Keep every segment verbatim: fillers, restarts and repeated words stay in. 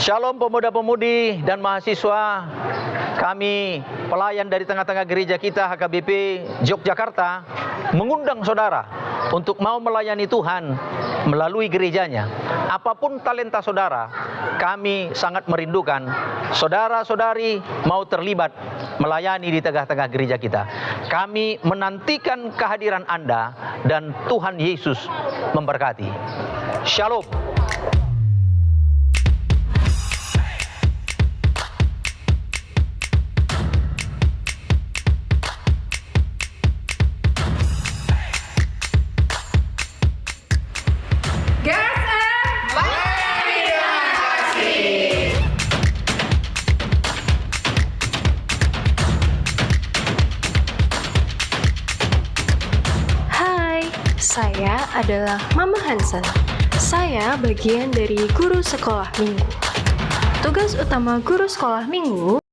Shalom pemuda-pemudi dan mahasiswa, kami pelayan dari tengah-tengah gereja kita H K B P Yogyakarta mengundang saudara untuk mau melayani Tuhan melalui gerejanya. Apapun talenta saudara, kami sangat merindukan saudara-saudari mau terlibat melayani di tengah-tengah gereja kita. Kami menantikan kehadiran Anda dan Tuhan Yesus memberkati. Shalom. Gas, eh? Hai, saya adalah Mama Hansen. Saya bagian dari guru sekolah minggu. Tugas utama guru sekolah minggu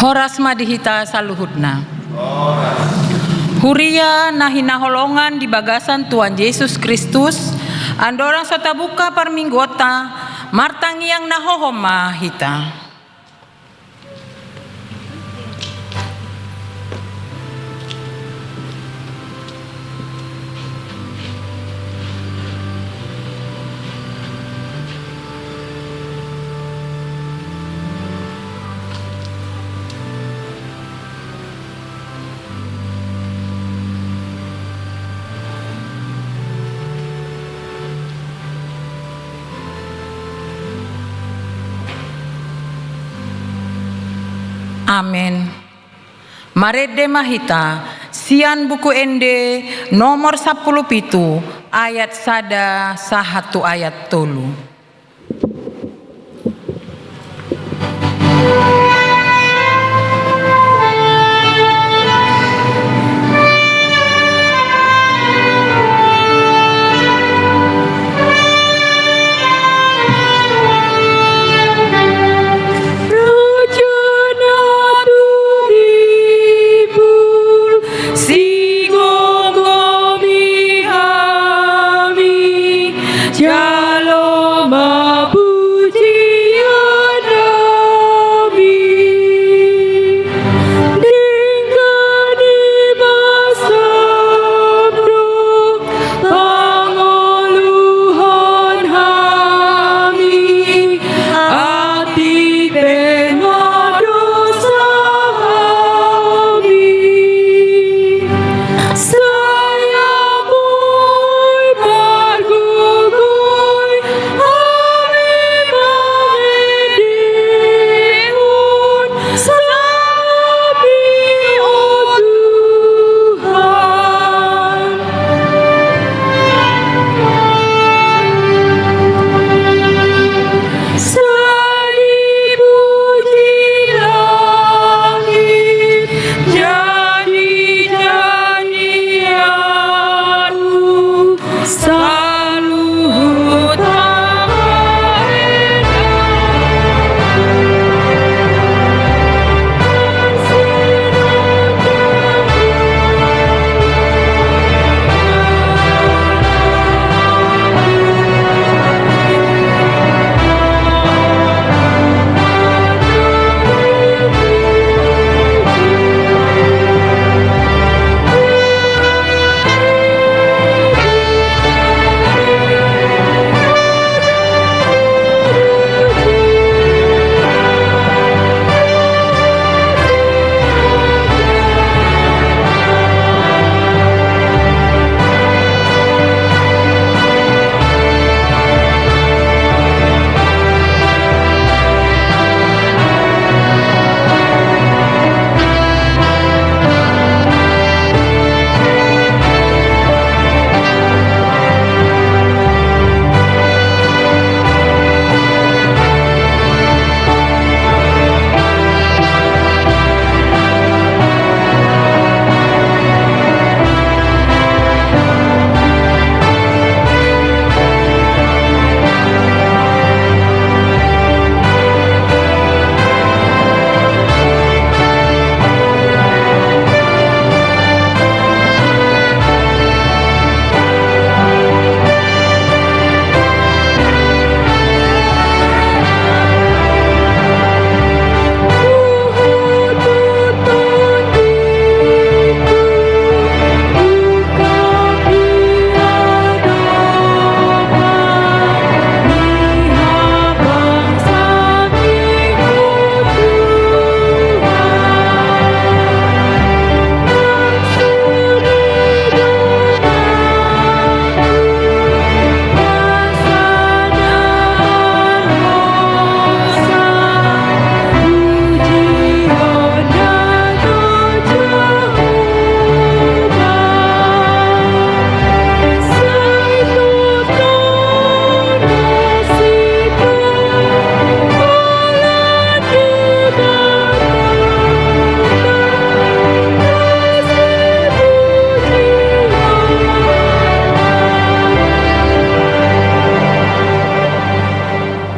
Horas ma di hita saluhutna. Huria na hinaholongan di bagasan Tuhan Jesus Kristus, andorang so tabuka parmingguonta, martangiang na hohom ma hita. Amen. Marende ma hita sian Buku Ende nomor sampulu pitu, ayat sada sahat tu ayat tolu. Raja na turipul, sigomgomi hami, jalo ma pujiannami. Denggan i basam do pangoluhon hami, atik pe ma dosa hami. Sai ampu i pargogoi hami mangendehon salami, o Tuhan. Sai dipuji langit, jadi-jadi ahu saluhut.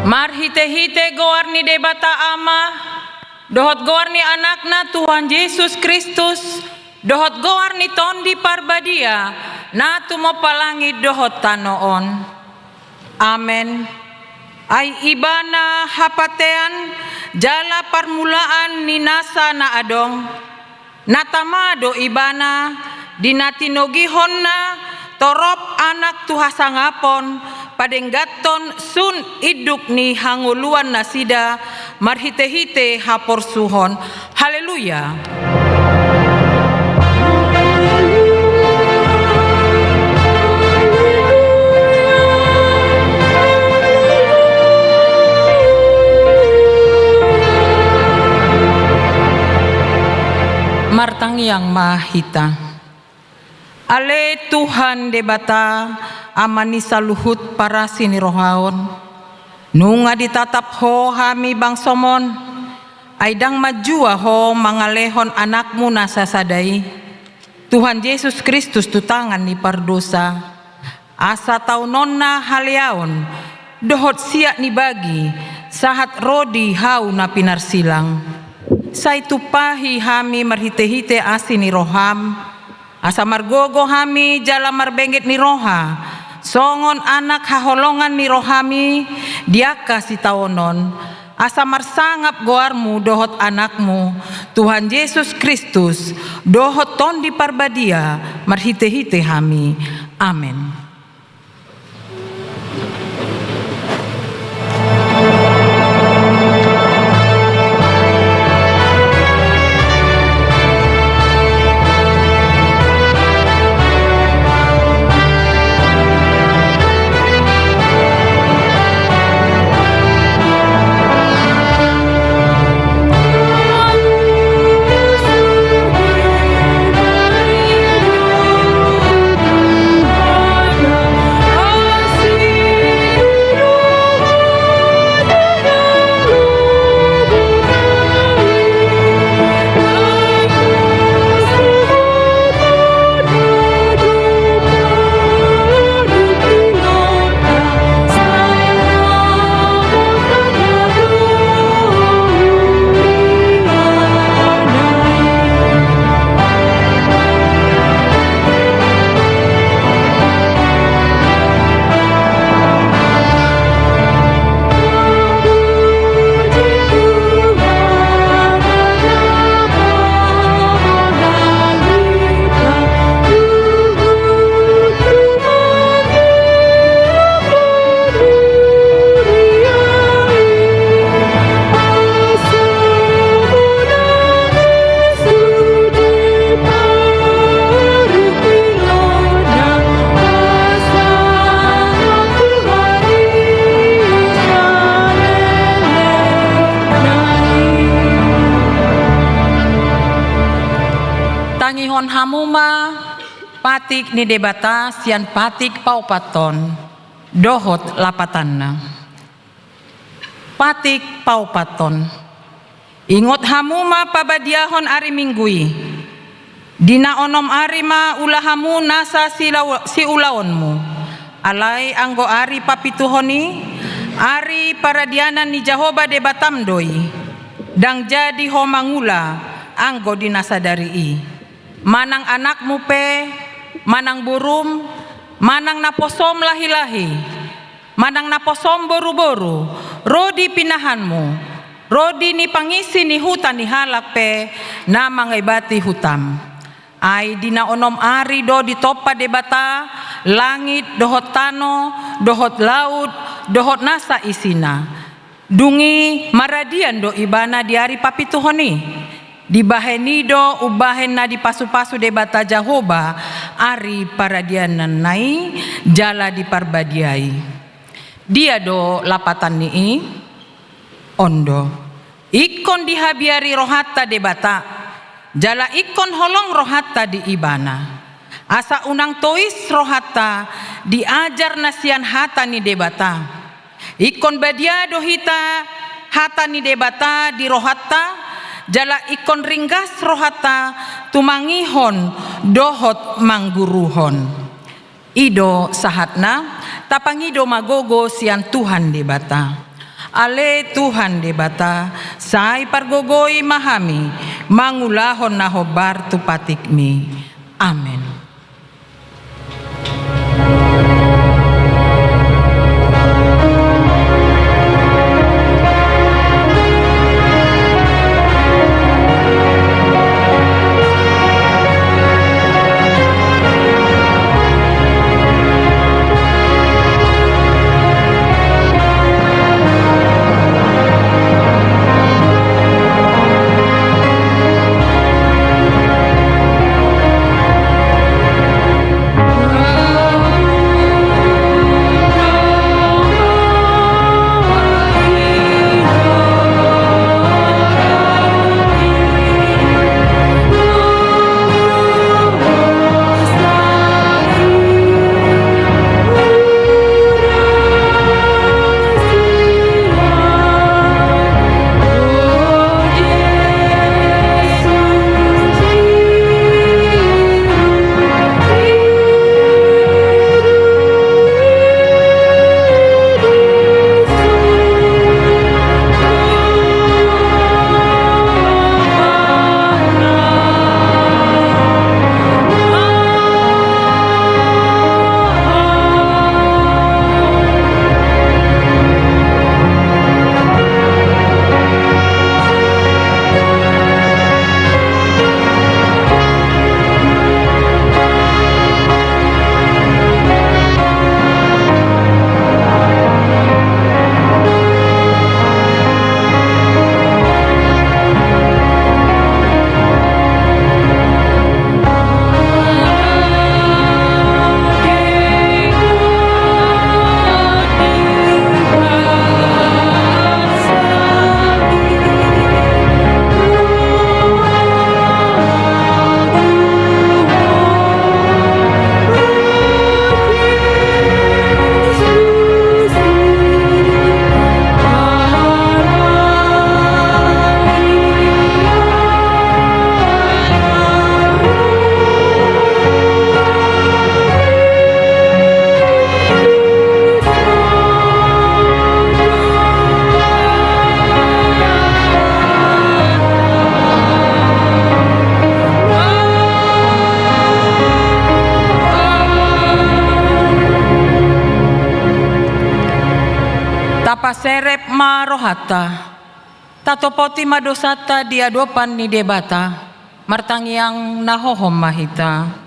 Marhitehite goar ni Debata Ama, Dohot goar ni Anakna Tuhan Jesus Kristus, dohot goar ni Tondi Parbadia, na tumompa langit dohot tano on. Amen. Ai Ibana hapatean jala parmulaan ni nasa na adong. Na tama do Ibana, di na tinogihonna torop anak tu hasangapon, padengganhon sun induk ni hangoluan nasida marhitehite haporsuhon. Haleluya. Martangiang ma hita. Ale Tuhan Debata, Ama ni saluhut parasi ni roha on, nunga ditatap Ho hami bangsom on, ai ndang manjua Ho mangalehon Anakmu na sasada i, Tuhan Jesus Kristus, tu tangan ni pardosa, asa taononna haleaon dohot siat ni bagi, sahat ro di hau na pinarsilang. Sai tumpahi hami marhitehite asi ni roham, asa margogo hami jala marbenget ni roha, songon anak haholongan ni roham i di angka sitaonon, asa marsangap goarmu dohot Anakmu, Tuhan Jesus Kristus, dohot Tondi Parbadia, marhitehite hami. Amen. Tangihon hamu ma patik ni Debata sian patik paopathon dohot lapatanna. Patik paopathon. Ingot hamu ma pabadiahon ari Minggu i. Di na onom ari ma ula hamu nasa silau-, siulaonmu. Alai anggo ari papituhon i, ari paradianan ni Jahowa Debatam do i. Ndang jadi ho mangula anggo di na sadari i. Manang anakmu pe, manang borum, manang naposom lahilahi, manang naposom boruboru, ro di pinahanmu, ro di ni pangisi ni huta ni halak pe na mangaibati hutam. Ai di na onom ari do ditompa Debata langit dohot tano, dohot laut, dohot nasa isina. Dung i maradian do Ibana di ari papituhon i. Dibahen i do umbahen na dipasupasu Debata Jahowa ari paradiananna i jala diparbadiai. Dia do lapatan ni i? On do. Ingkon dihabiari rohanta Debata, jala ingkon holong rohanta di Ibana. Asa unang tois rohanta di ajar na sian hata ni Debata. Ingkon badia do hita hata ni Debata di rohanta, jala ingkon ringgas rohanta tumangihon dohot mangguruhon. I do sahatna, tapangido ma gogo sian Tuhan Debata. Ale Tuhan Debata, Sai pargogoi ma hami mangulahon na hombar tu patikmi. Amen. Tapaserep ma rohanta. Tatopoti ma dosanta di adopan ni Debata. Martangiang na hohom ma hita.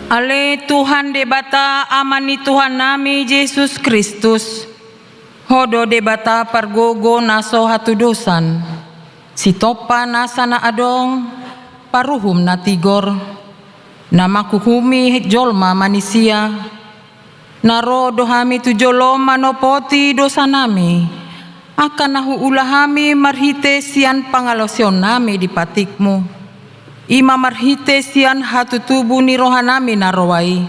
Ale Tuhan Debata, Ama ni Tuhannami Jesus Kristus, Ho do Debata pargogo na so hatudosan, sitompa nasa na adong, paruhum na tigor, na manghuhumi jolma manisia. Na ro do hami tu jolom manopoti dosanami, angka na huula hami marhite sian pangalaosionnami di patikmu. I ma marhite sian hatutubu ni rohanami na roa i.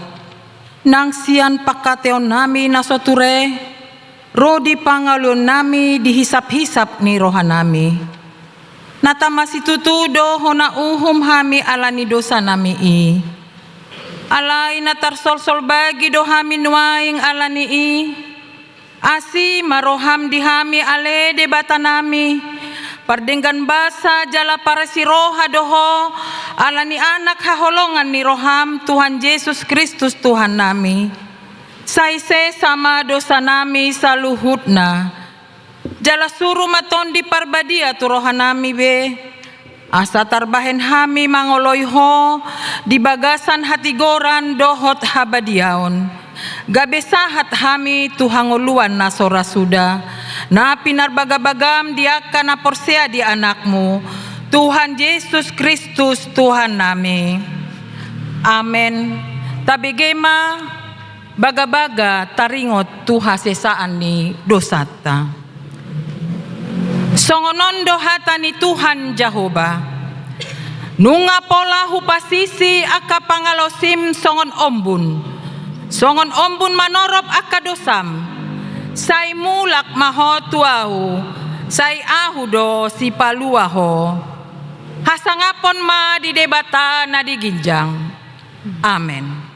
Nang sian pangkataionnami na so ture, ro di pangalionnami di hisaphisap ni rohanami. Na tama situtu do hona uhum hami ala ni dosanami i. Alai na tarsolsol bagi do hami nuaeng ala ni i. Asi ma roham di hami ale Debatanami, pardenggan basa jala parasi roha do ho, ala ni Anak haholongan ni roham Tuhan Jesus Kristus Tuhannami. Sai sesa ma dosanami saluhutna. Jala suru ma Tondi Parbadia tu rohanami be. Asa tarbahen hami mangoloi ho di bagasan hatigoran dohot habadiaon. Gabe sahat hami tu hangoluan na so ra suda, na pinarbagabagam di angka na porsea di Anakmu, Tuhan Jesus Kristus, Tuhannami. Amen. Tabege ma bagabaga taringot tu hasesaan ni dosanta. Songon on do hata ni Tuhan Jahowa: Nunga pola hupasisi angka pangalaosim songon ombun, songon ombun manorop angka dosam. Sai mulak ma ho tu Ahu, sai Ahu do sipalua ho. Hasangapon ma di Debata na di ginjang. Amen.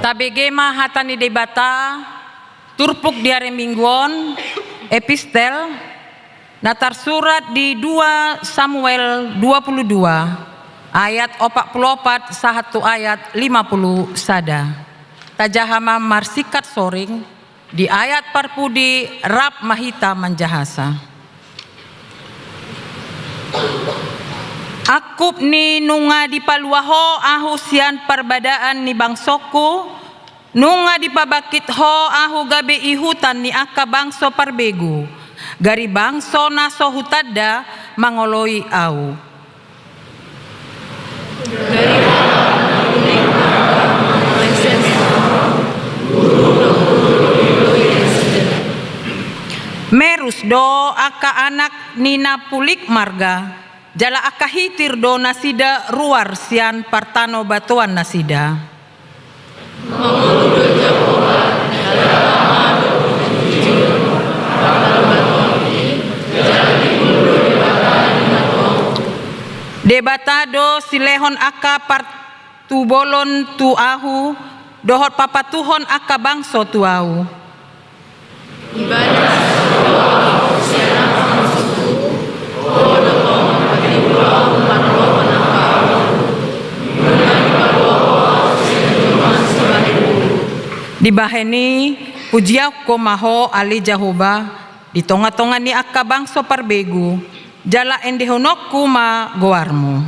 Tabege ma hata ni Debata, turpuk di ari Minggu on, epistel na tarsurat di dua Samuel dua puluh dua, ayat opat puluh opat sahat tu ayat lima puluh sada. Tajaha ma marsingkat soring, di ayat parpudi rap ma hita manjahasa. Angkup ni nunga dipalua ho Ahu sian parbadaan ni bangsongku, nunga dipabangkit ho Ahu gabe ihutan ni angka bangso parbegu, gari bangso na so hutanda mangoloi Ahu. Merus do angka anak ni na pulik marga, jala angka hitir do nasida ruar sian partanobatoan nasida. Debata do silehon angka partubolon tu Ahu, dohot papatuhon angka bangso tu Ahu. Dibahen i, pujiahon Ho ma Ho ale Jahowa, di tongatonga ni angka bangso parbegu, jala endehononku ma goarMu.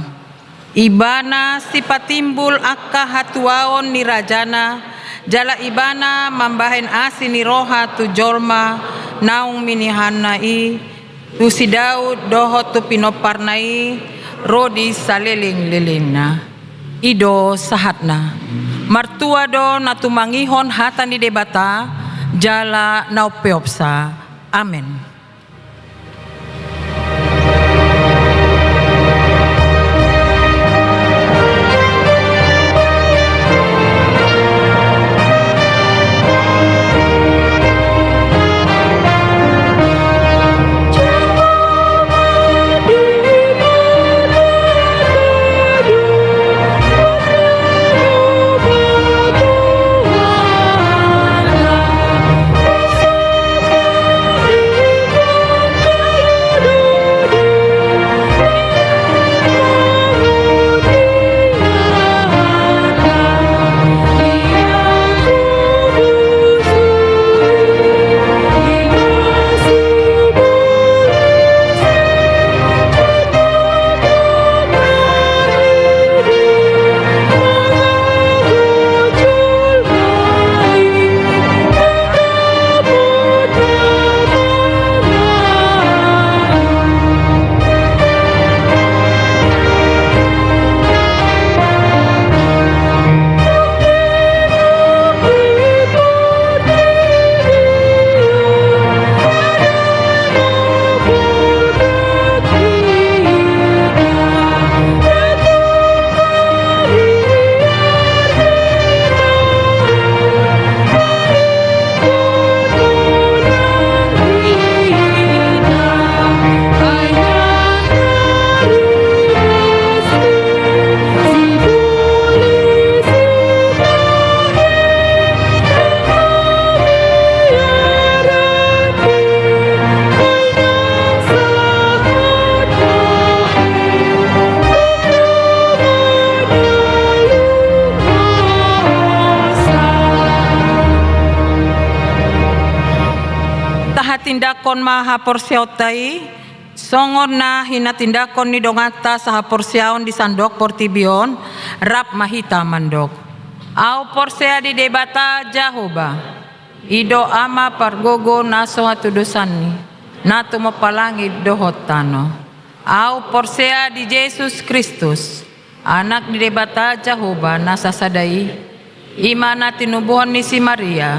Ibana sipatimbul angka hatuaon ni rajana, jala Ibana mambahen asi ni roha tu jolma naung minihanna i, tu si Daud dohot tu pinomparna i, ro di salelenglelengna. I do sahatna. Martua do na tumangihon hata ni Debata, jala na umpeopsa. Amen. Tangihon ma haporseaonta i, songon na hinatindangkon ni donganta sahaporseaon di sandok portibi on, rap ma hita mandok: Ahu porsea di Debata Jahowa, i do Ama pargogo na so hatudosanni, na tumompa langit dohot tano. Ahu porsea di Jesus Kristus, Anak ni Debata Jahowa na sasada i, i ma na tinubuhon ni si Maria,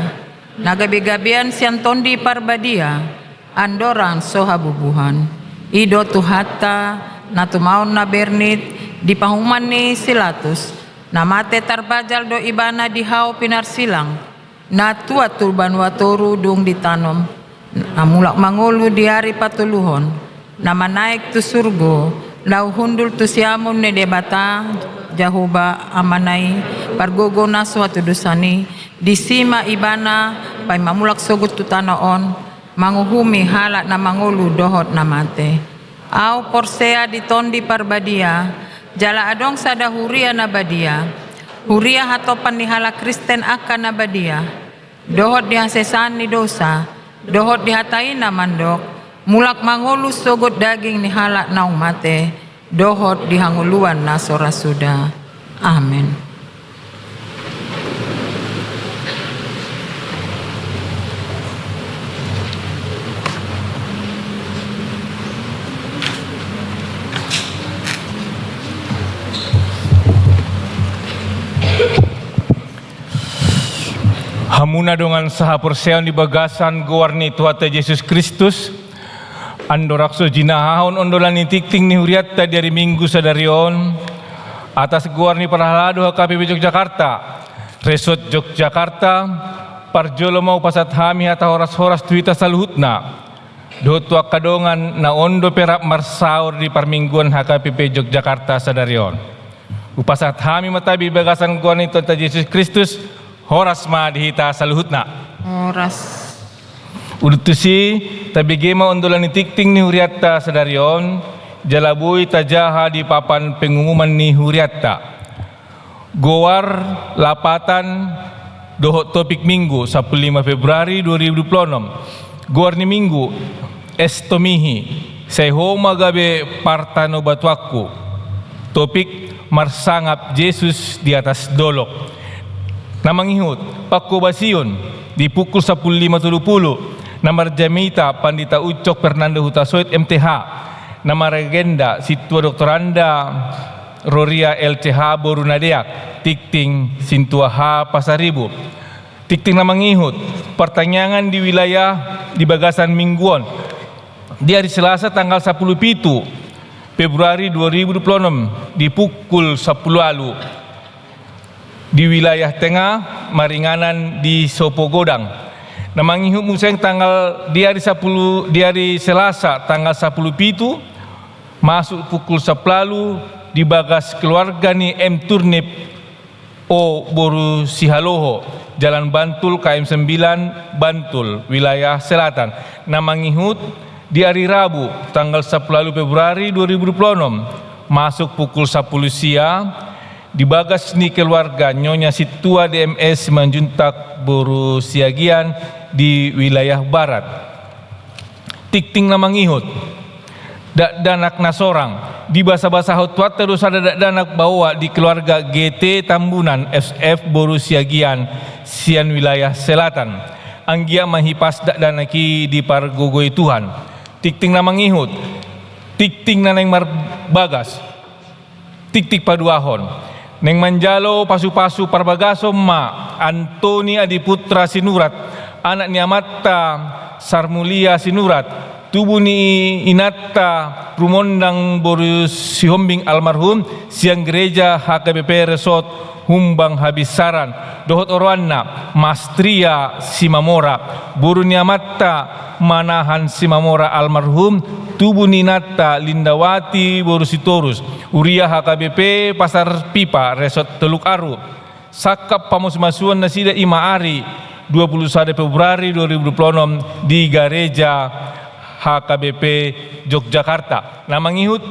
na gabegabean sian Tondi Parbadia, andorang so habubuhan. I do Tuhanta, na tumaon na bernit di panguhuman ni si Latus, na mate tarbajal do Ibana di hau pinarsilang, na tuat tu banua toru dung ditanom, na mulak mangolu di ari patoluhon, na manaek tu surgo, laho hundul tu siamun ni Debata Jahowa Amana i, pargogo na so hatudosan i, disi ma Ibana paima mulak sogot tu tano on, manguhumi halak na mangolu dohot na mate. Ahu porsea di Tondi Parbadia, jala adong sada huria na badia, huria hatopan ni halak Kristen angka na badia, dohot di hasesaan ni dosa, dohot di hata i na mandok: Mulak mangolu sogot daging ni halak naung mate, dohot di hangoluan na so ra suda. Amen. Hamuna dongan sahaporseaon di bagasan goar ni Tuhanta Jesus Kristus, andorang so jinahahon ondolan ni tingting ni hurianta di ari Minggu sadari on, atas goar ni parhalado H K P P Jogjakarta, Resort Jogjakarta, parjolo ma hupasahat hami hata horas-horas tu hita saluhutna, dohot tu angka dongan na on dope rap marsaor di parmingguan H K P P Jogjakarta sadari on. Hupasahat hami ma tabi di bagasan goar ni Tuhanta Jesus Kristus, horas ma di hita saluhutna. Horas. Udut tusi, tabege ma ondolan ni tingting ni hurianta sadari on, jala boi tajaha di papan pengumuman ni hurianta. Goar, lapatan, dohot topik Minggu, sampulu lima Februari dua ribu dua puluh enam. Goar ni Minggu, Estomihi, sai Ho ma gabe partanobatuanku. Topik, marsangap Jesus di atas dolok. Na mangihut, pangkobasion, di pukul sampulu lima tolu pulu, na marjamita Pandita Ucok Fernando Hutasoit M T H, na maragenda Sintua Doktoranda Roria L C H boru Nadeak, tingting Sintua H Pasaribu. Tingting na mangihut, partangiangan di wilayah di bagasan minggu on, di ari Selasa tanggal sampulu pitu Februari dua ribu dua puluh enam, di pukul sampulu ualu, di wilayah tengah, maringanan di Sopogodang. Na mangihut muse tanggal di ari sampulu, di ari Selasa tanggal sampulu pitu, masuk pukul sampulu ualu, di bagas keluarga ni M Turnip O boru Sihaloho, Jalan Bantul, K M sembilan, Bantul, wilayah selatan. Na mangihut, di ari Rabu tanggal sampulu ualu Februari dua ribu dua puluh enam, masuk pukul sampulu sia, di bagas ni keluarga Nyonya Sintua D M S Simanjuntak boru Siagian di wilayah barat. Tingting na mangihut, dakdanak na sorang, dibasabasahon Tuhanta do sada dakdanak baoa di keluarga G T Tambunan S F boru Siagian sian wilayah selatan. Anggiat ma hipas dakdanak i dipargogoi Tuhan. Tingting na mangihut, tingting na naeng marbagas. Tingting paduahon. Naeng manjalo pasupasu parbagason ma Antoni Adiputra Sinurat, anak ni amanta Sarmulia Sinurat, tubu ni inanta Rumondang boru Sihombing almarhum, sian gereja H K B P Resort Humbang Habinsaran, dohot oroanna Mastria Simamora, boru ni amanta Manahan Simamora almarhum, tubu ni inanta Lindawati boru Sitorus, huria H K B P Pasar Pipa Resort Teluk Aru. Sangkap pamusmasuon nasida i ma ari dua puluh sada Februari dua ribu dua puluh enam di gareja H K B P Jogjakarta. Na mangihut,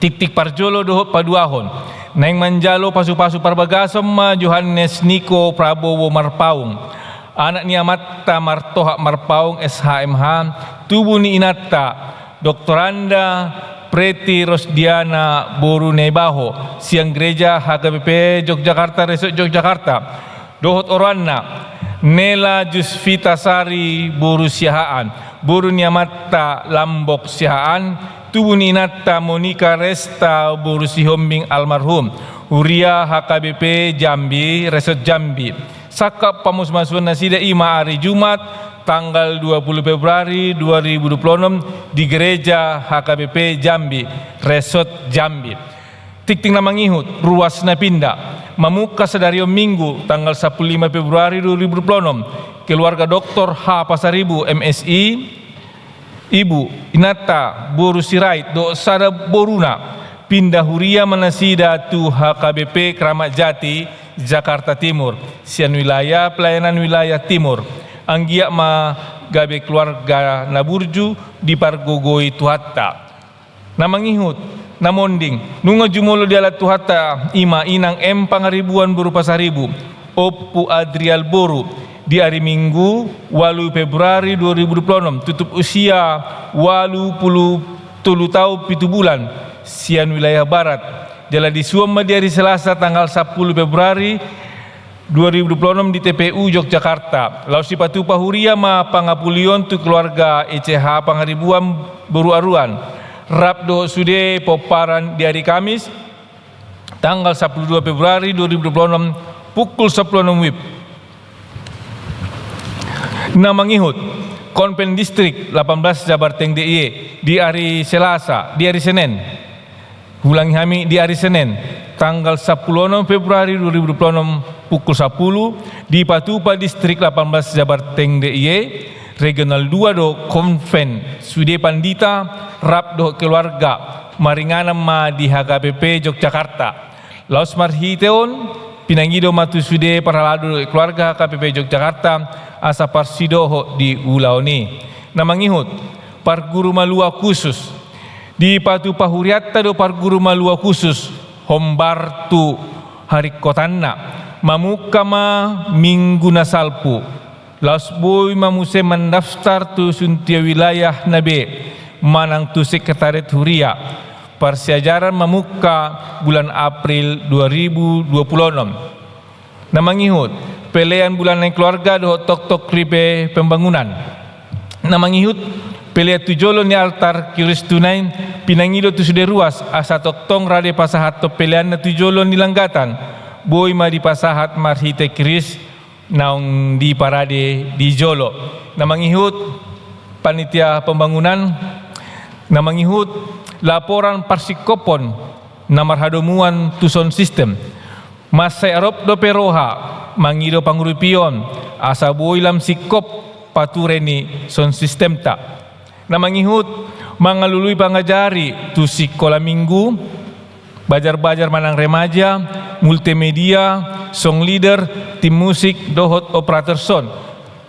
tingting parjolo dohot paduahon. Naeng manjalo pasupasu parbagason ma Johannes Niko Prabowo Marpaung, Anak ni amanta Martohap Marpaung, S H M H, tubu ni inanta Doktoranda Preti Rosdiana boru Naibaho, sian Gereja H K B P Yogyakarta, Resort Yogyakarta, dohot oroanna, Nela Jusvita Sari boru Siahaan, boru ni amanta Lambok Siahaan, tubu ni inanta Monika Resta boru Sihombing almarhum, huria H K B P Jambi, Resort Jambi. Sangkap pamusmasuon nasida i ma ari Jumat, tanggal dua puluh Februari dua ribu dua puluh enam, di Gereja H K B P Jambi, Resort Jambi. Tingting na mangihut, ruas na pinda. Mamungka sadari on Minggu, tanggal sampulu lima Februari dua ribu dua puluh enam, keluarga Doktor H Pasaribu, M Si, ibu, inanta, boru Sirait, dohot sada boruna, pinda huria ma nasida tu H K B P Keramat Jati, Jakarta Timur, sian wilayah pelayanan wilayah Timur. Anggiat ma gabe keluarga na burju, dipargogoi Tuhanta. Na mangihut, na monding, nunga jumolo dialap Tuhanta, i ma Inang M Pangaribuan boru Pasaribu, Ompu Adrial boru, di ari Minggu, ualu Februari dua ribu dua puluh enam, tutup usia ualu pulu tolu taon pitu bulan, sian wilayah Barat. Jala disuan ma di ari Selasa, tanggal sampulu Februari dua ribu dua puluh enam, di T P U Yogyakarta. Laos dipatupa huria ma pangapulion tu keluarga E C H Pangaribuan boru Aruan, rap dohot sude pomparan di ari Kamis, tanggal sampulu dua Februari dua ribu dua puluh enam, pukul sampulu onom WIB. Na mangihut, Konven Distrik delapan belas Jabar Teng D I E, di ari Selasa, di ari Senen. Huulangi hami, di ari Senen, tanggal sampulu onom Februari dua ribu dua puluh enam, pukul sampulu, dipatupa Distrik delapan belas Jabar Teng D I E, Regional dua do konven, sude pandita, rap dohot keluarga, maringanan ma di H K B P Yogyakarta. Laos marhite on, pinangido ma tu sude parhalado dohot keluarga H K B P Yogyakarta, asa parsidohot di ulaon i. Na mangihut, parguru malua khusus. Dipatupa hurianta do parguru malua khusus, hombar tu haringkotanna. Mamungka ma Minggu na salpu. Laos boi ma muse mandaftar tu sun tio wilayah na be, manang tu sekretariat huria. Parsiajaran mamungka bulan April dua ribu dua puluh enam. Na mangihut, pelean bulanan keluarga dohot toktok ripe pembangunan. Na mangihut, pelean tu jolo ni altar Kristus na i, pinangido tu sude ruas, asa tongtong rade pasahathon peleanna tu jolo ni langgatan, boi ma dipasahat marhite kris naung diparade di jolo. Na mangihut, panitia pembangunan, na mangihut, laporan parsingkophon na marhadomuan tu sound system. Mansai arop dope roha, mangido pangurupion, asa boi lam singkop pature ni sound systemta. Na mangihut, mangalului pangajari tu sikola minggu, bajar-bajar manang remaja, multimedia, song leader, tim musik, dohot operator sound.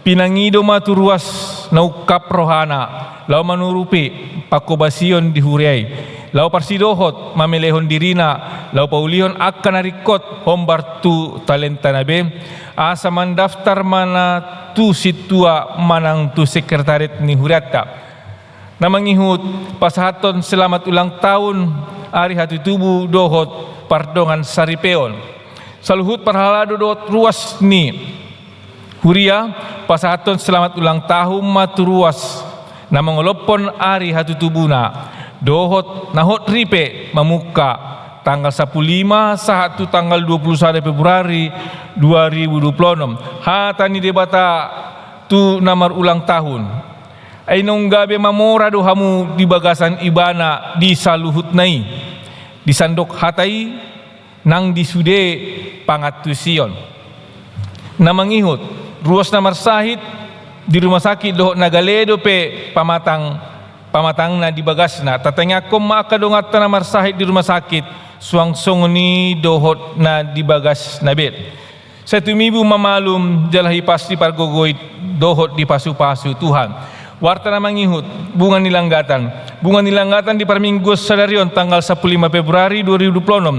Pinangido ma tu ruas na ungkap rohana, laho manurupi panghobasion di huria i, laho parsidohot mamelehon dirina, laho paulihon angka na ringkot hombar tu talenta na be, asa mandaftar ma na tu sintua manang tu sekretariat ni hurianta. Na mangihut, pasahathon selamat ulang tahun, ari hatutubu dohot pardongan saripeon. Saluhut parhalado dohot ruas ni huria, pasahathon selamat ulang tahun ma tu ruas na mangolophon ari hatutubuna, dohot na hot ripe mamungka tanggal sampulu lima sahat tu tanggal dua puluh sada Februari dua ribu dua puluh enam. Hata ni Debata tu na marulang tahun. Ai naung gabe mamora do hamu di bagasan Ibana di saluhutna i, di sandok hata i nang di sude pangantusion. Na mangihut, ruas na marsahit di rumah sakit dohot na gale dope pamatang, pamatangna di bagasna. Tatangiangkon ma angka donganta na marsahit di rumah sakit, suang songon i dohot na di bagasna be. Sai tumibu ma malum, jala hipas dipargogoi dohot dipasupasu Tuhan. Warta na mangihut, bunga ni langgatan. Bunga ni langgatan di parmingguon sadari on tanggal sampulu lima Februari dua ribu dua puluh enam.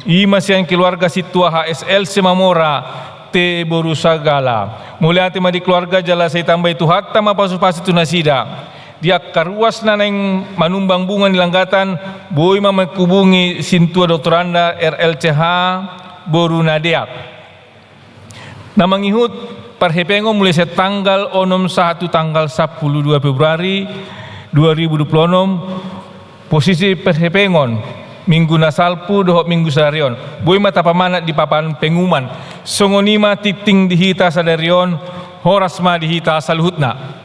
I ma sian keluarga sintua H S L Simamora, Te boru Sagala. Mauliate ma di keluarga jala sai tambai Tuhanta ma pasupasu tu nasida. Di angka ruas na naeng manumbang bunga ni langgatan, boi ma menghubungi sintua doktoranda R L C H boru Nadeak. Na mangihut parhepengon mulai sian tanggal onom sahat tu tanggal sampulu dua Februari dua ribu dua pulu onom. Posisi parhepengon minggu na salpu dohot minggu sadari on, boi ma tapamanat di papan pengumuman. Songon i ma tingting di hita sadari on. Horas ma di hita saluhutna.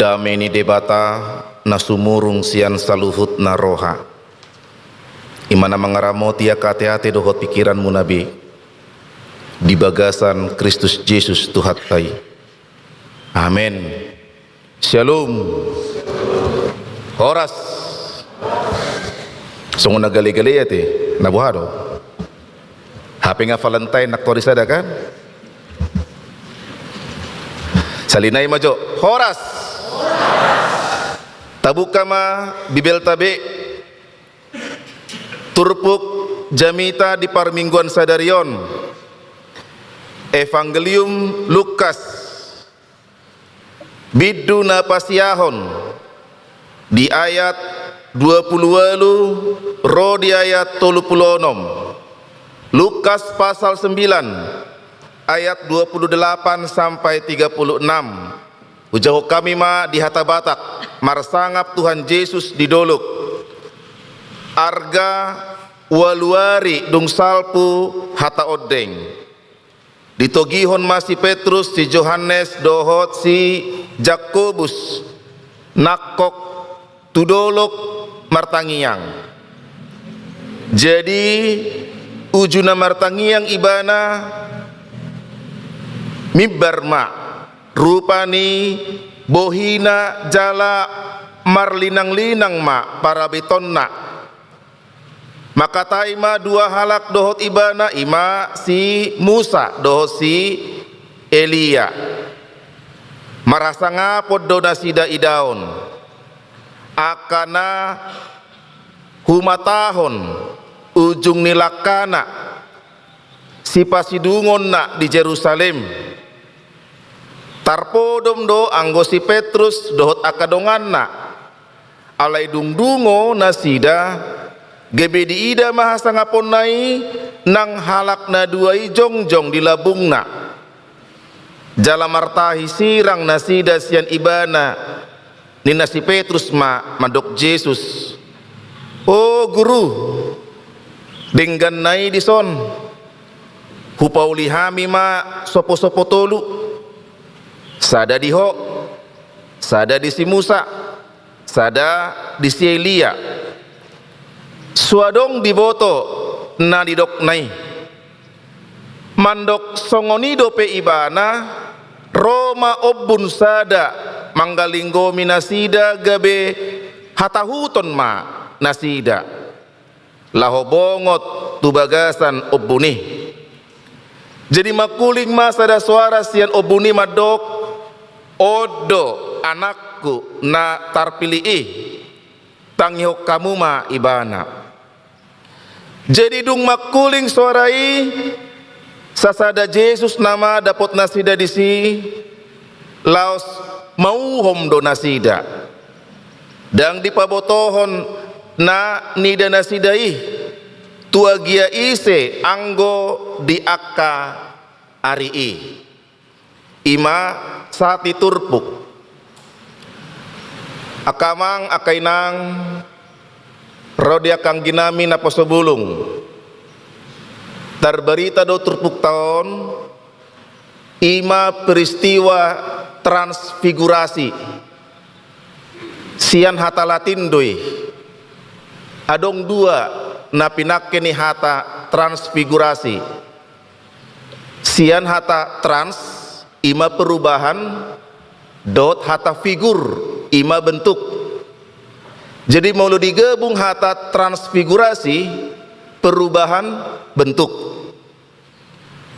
Dame ni Debata na sumurung sian saluhutna roha, i ma na mangaramoti angka ateate dohot pingkiranmuna be di bagasan Kristus Jesus Tuhanta i. Amen. Syalom. Horas. Songon na gale-gale ate, na boha do? Hape nga Valentine nang tori sada kan? Salinai ma jo. Horas. Tabuka ma Bibelta be. Turpuk jamita di parmingguan sadari on, Evangelium Lukas, bindu na pasiahon di ayat dua pulu ualu ro di ayat tolu pulu onom. Lukas pasal sembilan ayat dua pulu delapan sampai tiga pulu enam. Hujahahon hami ma di hata Batak, marsangap Tuhan Jesus di dolok. Arga ualu ari dung salpu hata ondeng. Ditogihon ma si Petrus, si Johannes, dohot si Jakobus nangkok tu dolok martangiang. Jadi, uju na martangiang ibana, mimbar ma, rupani bohina jala marlinang-linang ma parabetonna. Mangkatai ma dua halak dohot ibana, i ma si Musa dohot si Elia. Marhasangapon do nasida idaon angka na humatahon ujung ni langkana sipasidungonna di Jerusalem. Tarpodom do anggo si Petrus dohot angka donganna. Alai dung dungo nasida, gabe diida ma hasangaponna i nang halak na dua i jongjong di lambungna. Jala martahi sirang nasida sian ibana. Ninna si Petrus ma mandok Jesus, "O Guru, dengganna i dison, hupauli hami ma sopo-sopo tolu, sada di Ho, sada di si Musa, sada di si Elia." So adong diboto na nidokna i. Mandok songon i dope ibana, ro ma ombun sada manggalinggomi nasida gabe hatahuton ma nasida laho bongot tu bagasan ombun i. Jadi mangkuling ma sada soara sian ombun i mandok, "On do Anakku na tarpilih i, tangihon hamu ma Ibana." Jadi dung mangkuling soara i, sasada Jesus nama dapot nasida disi, laos mauhom do nasida. Ndang dipabotohon na nida nasida i tu agia ise anggo di angka ari i. I ma sahat ni turpuk. Angka amang, angka inang, ro di angka angginami na poso bulung. Tarbarita do turpukta on, i ma peristiwa transfigurasi. Sian hata Latin do i. Adong dua na pinangke ni hata transfigurasi. Sian hata trans, i ma perubahan, dohot hata figur, i ma bentuk. Jadi molo digabung hata transfigurasi, perubahan bentuk.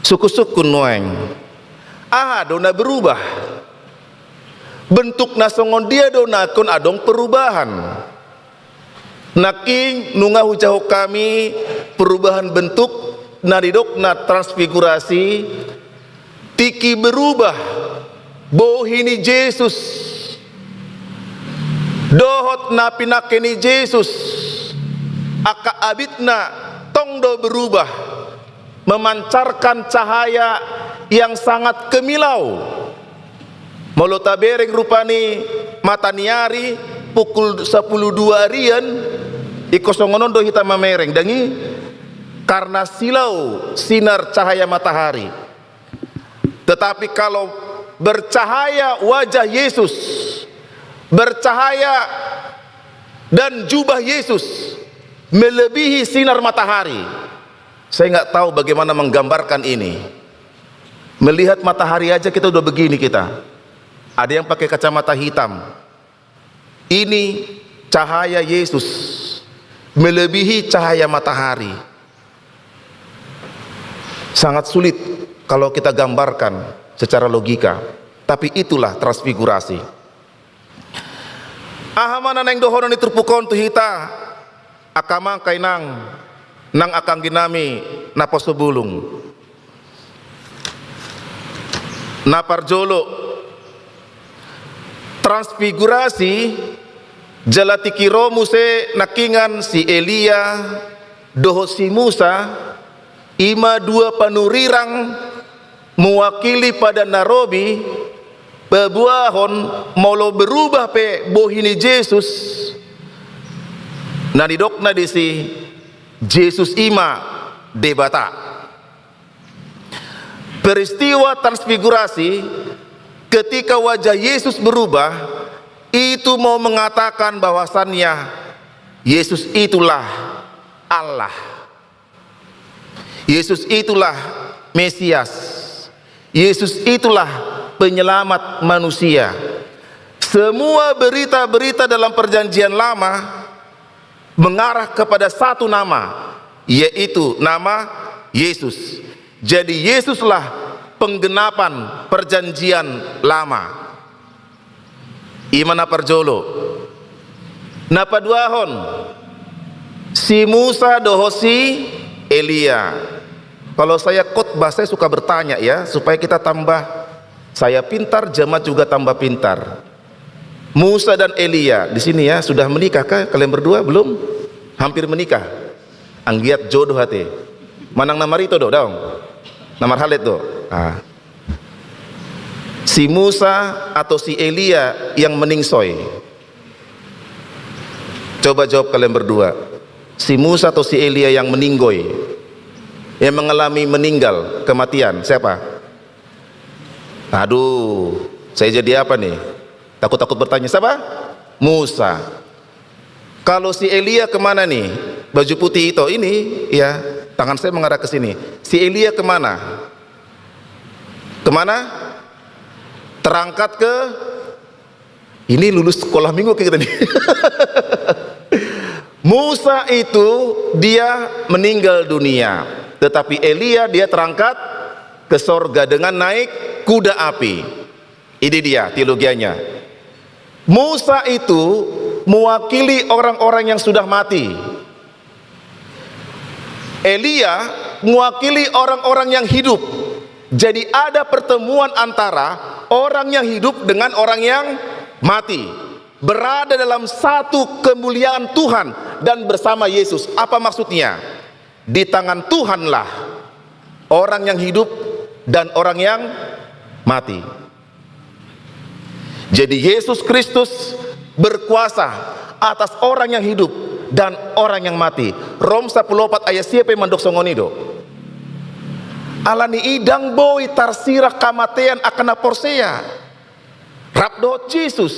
Sungkun-sungkun nuaeng. Aha do na berubah? Bentuk na songon dia do nangkin adong perubahan? Nangkin nunga hujahahon hami perubahan bentuk na nidokna transfigurasi, tingki berubah bohi ni Jesus dohot na pinangke ni Jesus, angka abitna tong do berubah, memancarkan cahaya yang sangat kemilau. Molo tabereng rupa ni mata ni ari pukul sapuluh dua arian, ingkon songon on do hita mamereng, ndang i? Karena silau sinar cahaya matahari. Tetapi kalau bercahaya wajah Yesus, bercahaya dan jubah Yesus melebihi sinar matahari. Saya nggak tahu bagaimana menggambarkan ini. Melihat matahari aja kita udah begini kita. Ada yang pakai kacamata hitam. Ini cahaya Yesus melebihi cahaya matahari. Sangat sulit kalau kita gambarkan secara logika. Tapi itulah transfigurasi. Aha ma na naeng dohonon ni turpuk on tu hita, angka amang, angka inang, nang angka angginami na poso bulung? Na parjolo, transfigurasi jala tingki ro muse nangkiningan si Elia dohot si Musa, i ma dua panurirang mewakili Padan na Robi, paboahon molo berubah pe bohi ni Jesus, na nidokna disi, Jesus i ma Debata. Peristiwa transfigurasi, ketika wajah Yesus berubah, itu mau mengatakan bahwasannya Yesus itulah Allah. Yesus itulah Mesias. Yesus itulah penyelamat manusia. Semua berita-berita dalam Perjanjian Lama mengarah kepada satu nama, yaitu nama Yesus. Jadi Yesuslah penggenapan perjanjian lama. I ma na parjolo. Na paduahon, si Musa dohot si Elia. Kalau saya khotbah, saya suka bertanya ya, supaya kita tambah, saya pintar, jemaat juga tambah pintar. Musa dan Elia, di sini ya, sudah menikah kah kalian berdua? Belum? Hampir menikah. Anggiat jodoh ate. Manang na marito do, daong? Na marhalet do. Ah. Si Musa atau si Elia yang meningsoi? Coba jawab kalian berdua. Si Musa atau si Elia yang meninggoy? Yang mengalami meninggal, kematian, siapa? Aduh, saya jadi apa nih? Takut-takut bertanya. Siapa? Musa. Kalau si Elia kemana nih? Baju putih itu, ini, ya, tangan saya mengarah ke sini. Si Elia kemana? Kemana? Terangkat ke, ini lulus sekolah minggu kita nih. Musa itu dia meninggal dunia, tetapi Elia dia terangkat ke sorga dengan naik kuda api. Ini dia teologianya. Musa itu mewakili orang-orang yang sudah mati. Elia mewakili orang-orang yang hidup. Jadi ada pertemuan antara orang yang hidup dengan orang yang mati. Berada dalam satu kemuliaan Tuhan dan bersama Yesus. Apa maksudnya? Di tangan Tuhanlah orang yang hidup dan orang yang mati. Jadi Yesus Kristus berkuasa atas orang yang hidup dan orang yang mati. Rom sampulu opat ayat sia pe mandok songon i do. Alani i ndang boi tarsirang hamatean angka na porsea rap dohot Jesus.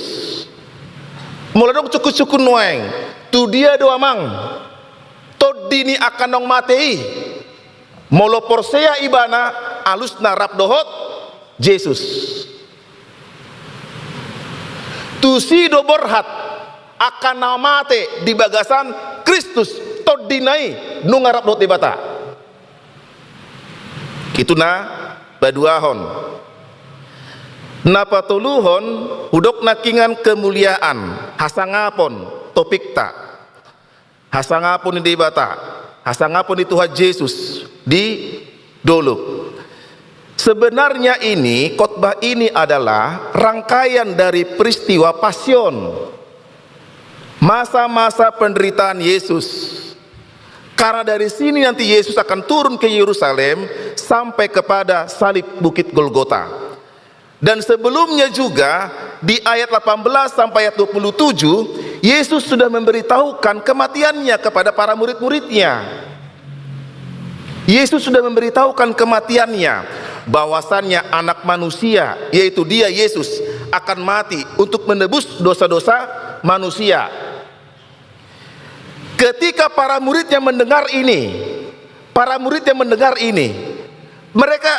Molo adong sungkun-sungkun nuaeng, tu dia do amang tondi ni angka naung mate i? Molo porsea ibana, alusna rap dohot Jesus. Tusi do borhat angka na mate di bagasan Kristus, tondina i nunga rap dohot Debata. Itu na paduahon. Na patoluhon, hudok nangkingan kemuliaan, hasangapon topikta. Hasangapon ni Debata, hasangapon ni Tuhan Jesus di dolok. Sebenarnya ini, khotbah ini adalah rangkaian dari peristiwa pasion. Masa-masa penderitaan Yesus. Karena dari sini nanti Yesus akan turun ke Yerusalem sampai kepada salib Bukit Golgota. Dan sebelumnya juga, di ayat delapan belas sampai ayat dua puluh tujuh, Yesus sudah memberitahukan kematiannya kepada para murid-muridnya. Yesus sudah memberitahukan kematiannya, bahwasannya Anak Manusia, yaitu Dia Yesus, akan mati untuk menebus dosa-dosa manusia. Ketika para muridnya mendengar ini, para muridnya mendengar ini, mereka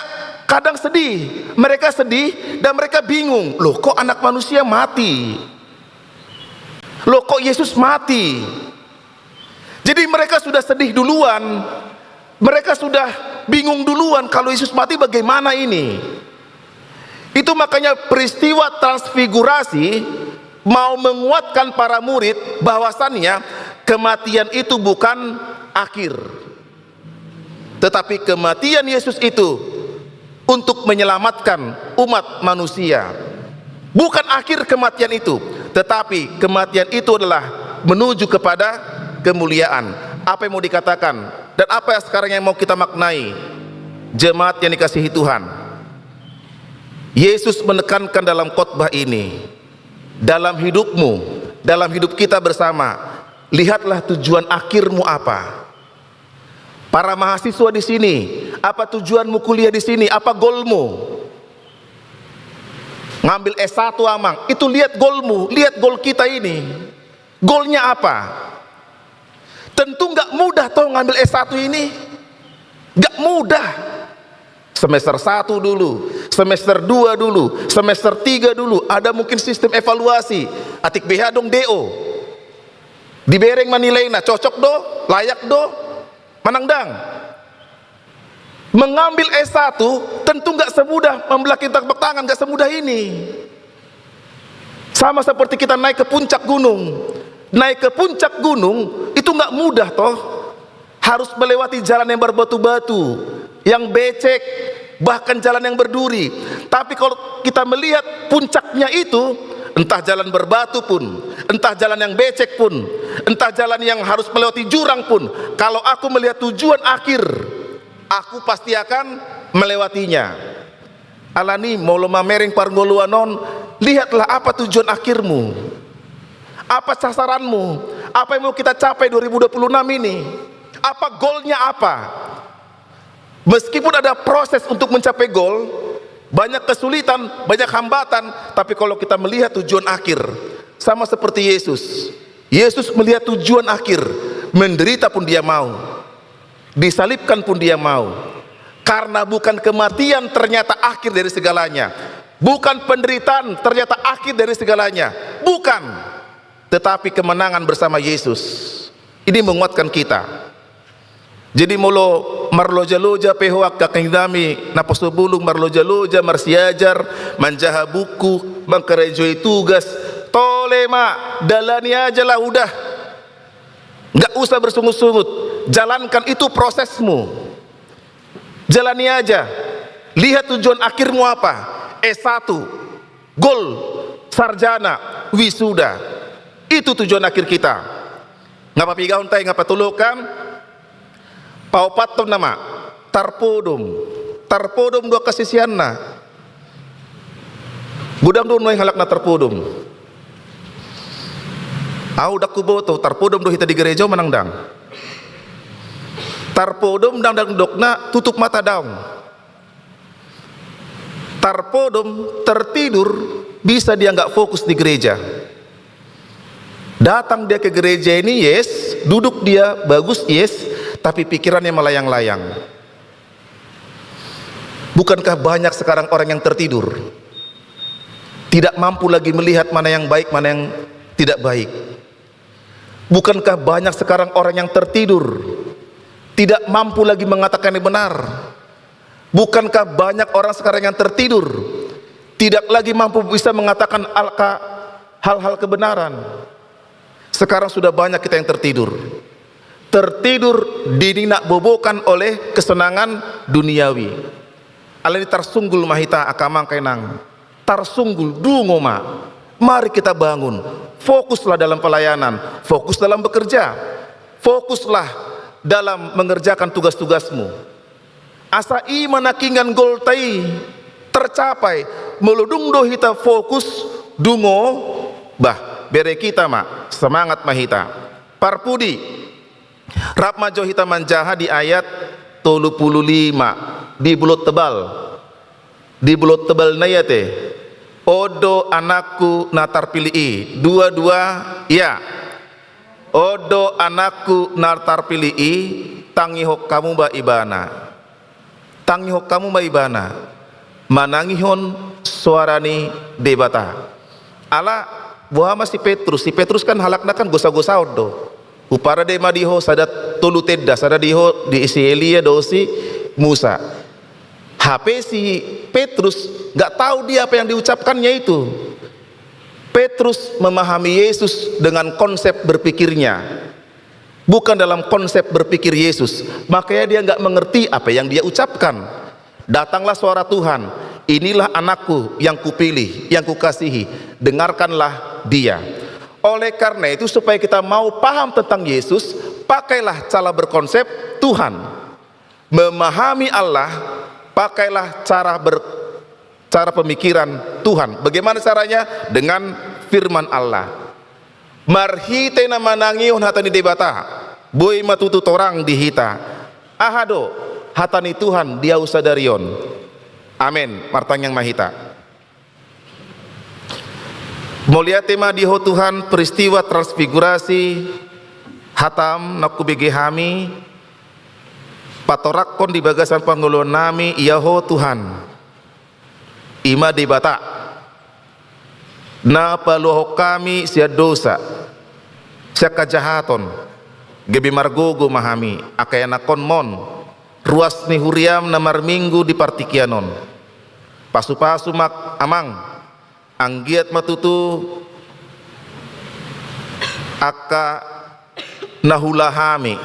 kadang sedih, mereka sedih dan mereka bingung, "Loh, kok Anak Manusia mati? Loh, kok Yesus mati?" Jadi mereka sudah sedih duluan, mereka sudah bingung duluan, kalau Yesus mati bagaimana ini? Itu makanya peristiwa transfigurasi mau menguatkan para murid bahwasannya kematian itu bukan akhir. Tetapi kematian Yesus itu untuk menyelamatkan umat manusia. Bukan akhir kematian itu, tetapi kematian itu adalah menuju kepada kemuliaan. Apa yang mau dikatakan dan apa yang sekarang yang mau kita maknai, jemaat yang dikasihi Tuhan? Yesus menekankan dalam khotbah ini, dalam hidupmu, dalam hidup kita bersama, lihatlah tujuan akhirmu apa. Para mahasiswa di sini, apa tujuanmu kuliah di sini? Apa goalmu? Ngambil S satu, amang, itu lihat goalmu, lihat goal kita ini. Goalnya apa? Tentu nggak mudah toh ngambil S satu ini. Nggak mudah. Semester satu dulu, semester dua dulu, semester tiga dulu. Ada mungkin sistem evaluasi. Atik beha adong D O. Dibereng ma nilaina, cocok do, layak do, manang ndang. Mengambil S satu tentu nggak semudah membelakang telapak tangan, nggak semudah ini. Sama seperti kita naik ke puncak gunung. Naik ke puncak gunung itu nggak mudah toh. Harus melewati jalan yang berbatu-batu, yang becek, bahkan jalan yang berduri. Tapi kalau kita melihat puncaknya itu, entah jalan berbatu pun, entah jalan yang becek pun, entah jalan yang harus melewati jurang pun, kalau aku melihat tujuan akhir, aku pasti akan melewatinya. Alani, molo mamereng parngoluan on, lihatlah apa tujuan akhirmu. Apa sasaranmu? Apa yang mau kita capai dua ribu dua puluh enam ini? Apa goalnya apa? Meskipun ada proses untuk mencapai goal, banyak kesulitan, banyak hambatan, tapi kalau kita melihat tujuan akhir, sama seperti Yesus. Yesus melihat tujuan akhir, menderita pun dia mau. Disalibkan pun dia mau. Karena bukan kematian ternyata akhir dari segalanya. Bukan penderitaan ternyata akhir dari segalanya. Bukan. Tetapi kemenangan bersama Yesus. Ini menguatkan kita. Jadi molo marloja-loja pe ho angka inang nami, naposobulung, marloja-loja, marsiajar, manjaha buku, mangkarejoi tugas, tole ma, dalani aja lah udah. Nggak usah bersungut-sungut. Jalankan itu prosesmu. Jalani aja. Lihat tujuan akhirmu apa. S satu, gol, sarjana, wisuda. Itu tujuan akhir kita. Nggak papigahon tai, nggak patolokan. Paopathon nama. Tarpodom. Tarpodom do angka siseanna. Godang do nuaeng halak na tarpodom. Ahu ndang huboto, tarpodom do hita di gereja manang ndang. Tarpodom ndang, ndang didokna tutup mata daong. Tarpodom, tertidur, bisa dia nggak fokus di gereja. Datang dia ke gereja ini, yes, duduk dia, bagus, yes, tapi pikirannya melayang-layang. Bukankah banyak sekarang orang yang tertidur? Tidak mampu lagi melihat mana yang baik, mana yang tidak baik. Bukankah banyak sekarang orang yang tertidur? Tidak mampu lagi mengatakan yang benar. Bukankah banyak orang sekarang yang tertidur? Tidak lagi mampu bisa mengatakan alka-, hal-hal kebenaran. Sekarang sudah banyak kita yang tertidur. Tertidur dinina bobokan oleh kesenangan duniawi. Alani tarsunggul ma hita angka amang, angka inang. Tarsunggul, dungo ma. Mari kita bangun. Fokuslah dalam pelayanan. Fokus dalam bekerja. Fokuslah dalam mengerjakan tugas-tugasmu. Asa i ma nangkiningan golta i tercapai. Molo dung do hita fokus, dungo, bah, bere hita ma, semangat ma hita. Parpudi, rap ma jo hita manjaha di ayat tolu pulu lima, di Bulut Tebal. Di Bulut Tebal na i ate. On do anakku na tarpilih i. Dua, dua, ya. On do anakku na tarpilih i, tangihon hamu ma ibana. Tangihon hamu ma ibana. Manangihon soara ni Debata. Ala, boha ma si Petrus? Si Petrus kan halakna kan gosa-gosaon do. Huparade ma di ho sada tolu tenda, sada di ho di si Elia dohot si Musa. Hape si Petrus nggak tahu dia apa yang diucapkannya itu. Petrus memahami Yesus dengan konsep berpikirnya, bukan dalam konsep berpikir Yesus. Makanya dia nggak mengerti apa yang dia ucapkan. Datanglah suara Tuhan, "Inilah anakku yang kupilih, yang kukasihi, dengarkanlah dia." Oleh karena itu, supaya kita mau paham tentang Yesus, pakailah cara berkonsep Tuhan. Memahami Allah, pakailah cara ber-, cara pemikiran Tuhan. Bagaimana caranya? Dengan firman Allah. Marhite na manangihon hata ni Debata, boi ma tutu torang di hita. Aha do hata ni Tuhan di ahu sadari on? Amen. Martangiang ma hita. Mauliate ma di Ho Tuhan, peristiwa transfigurasi, hatam na hubege hami, patoranghon di bagasan parngoluan nami, ia Ho Tuhan, i ma Debata na paluahon hami sian dosa, sian hajahaton, gabe margogo ma hami angka ianakhonmon, ruas ni huriam na marminggu di partingkian on. Pasupasu ma Amang, anggiat ma tutu angka na huula hami,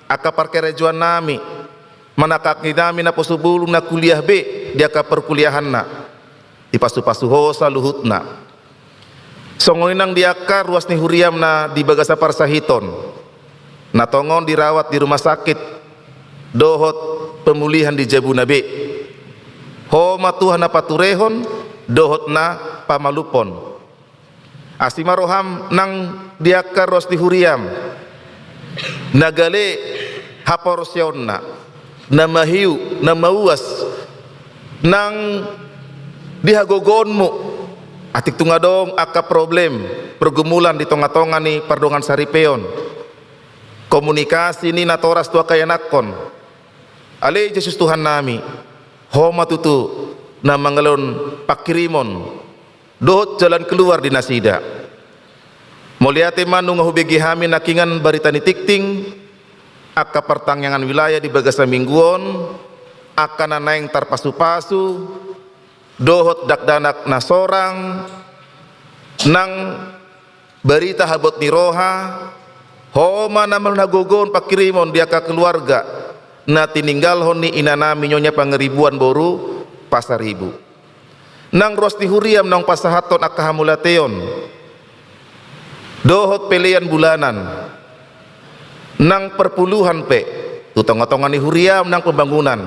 angka parkarejoannami, manang angka angginami naposobulung na kuliah be di angka parkuliahanna, dipasupasu Ho saluhutna. Songon i nang di angka ruas ni huriam na di bagasan parsahiton, na tongon dirawat di rumah sakit dohot pemulihan di jabuna be. Ho ma Tuhan na paturehon dohot na pamalumhon. Asi ma roham nang di angka ruas ni huriam na gale haporseaonna, na mahiu, na mauas, nang di hagogoonmu, atik tung adong angka problem, pergumulan di tongatonga ni pardongan saripeon, komunikasi ni natoras tu angka ianakhon. Ale Jesus Tuhannami, Ho ma tutu na mangalehon pangkirimon dohot jalan keluar di nasida. Mauliate ma nunga hubege hami nangkiningan barita ni tingting, angka partangiangan wilayah di bagasan minggu on, angka na naeng tarpasupasu, dohot dakdanak na sorang, nang barita habot ni roha, Ho ma na mangalehon hagogoon pangkirimon di angka keluarga na tininggalhon ni inanami Nyonya Pangaribuan boru Pasaribu. Nang ruas ni huriam naung pasahathon angka hamauliateon dohot pelean bulanan, nang perpuluhan pe tu tongatonga ni huriam nang pembangunan,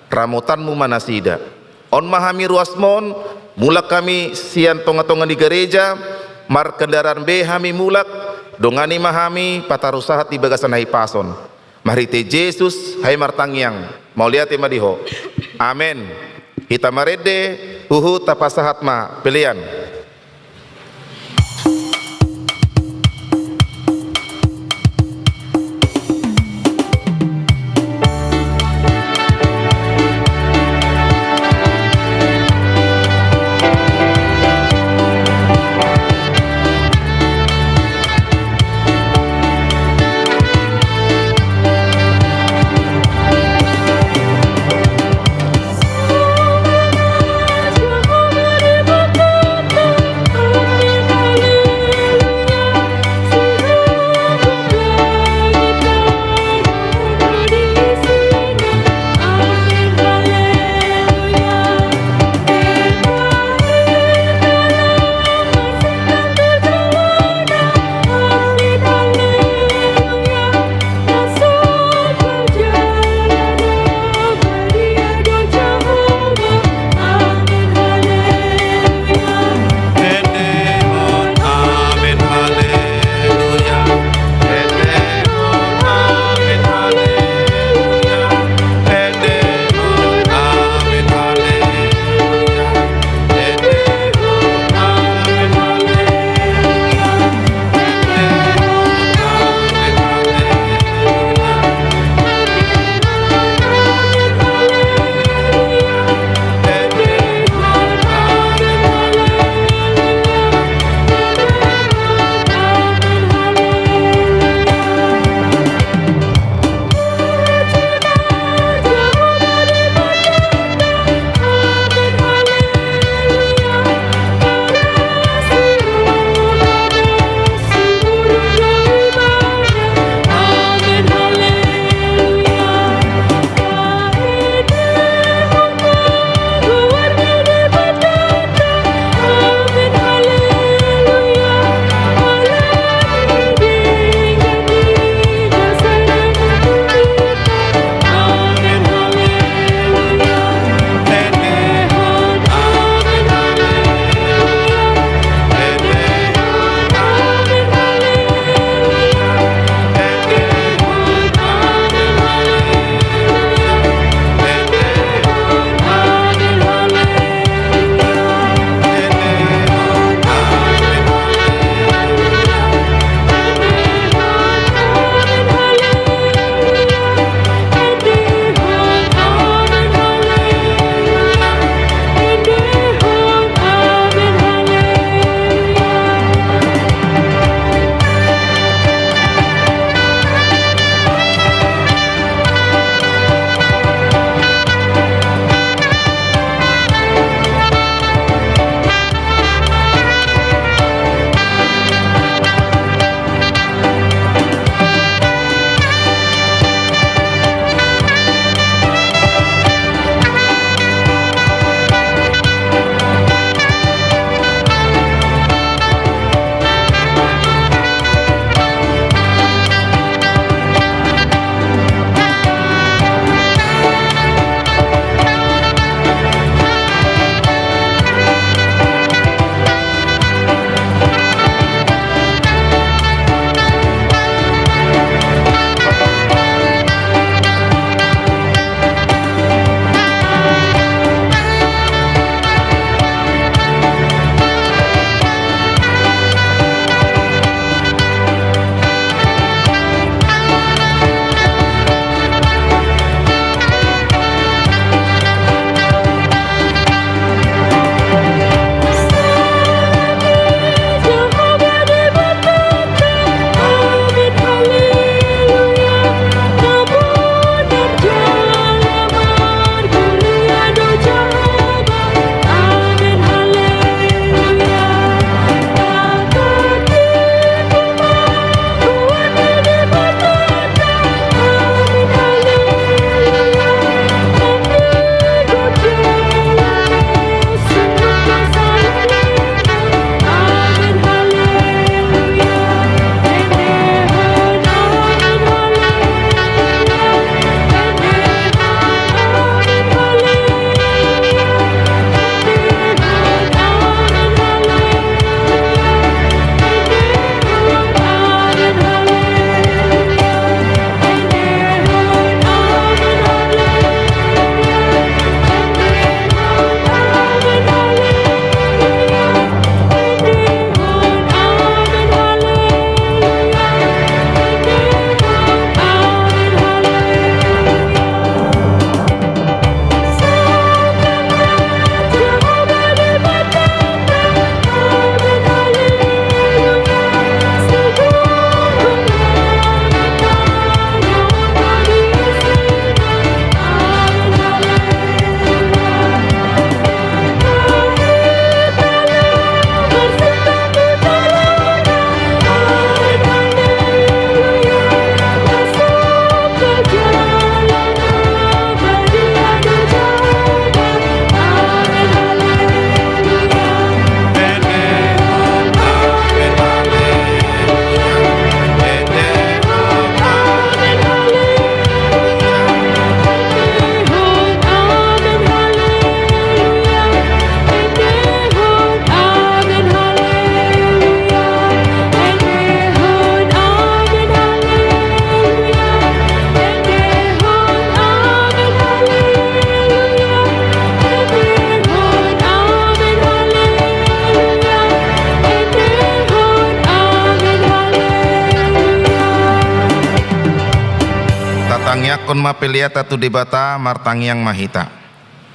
ramotanmu ma nasida. On ma hami ruasmon, mulak hami sian tongatonga ni gareja, markendaraan be hami mulak, dongani ma hami pataru sahat di bagasan hahipason. Marhite Jesus hami martangiang, mauliate ma di Ho. Amen. Hita marende, huhut tapasahat ma pelean. Tangiangkon ma peleanta tu Debata, martangiang ma hita.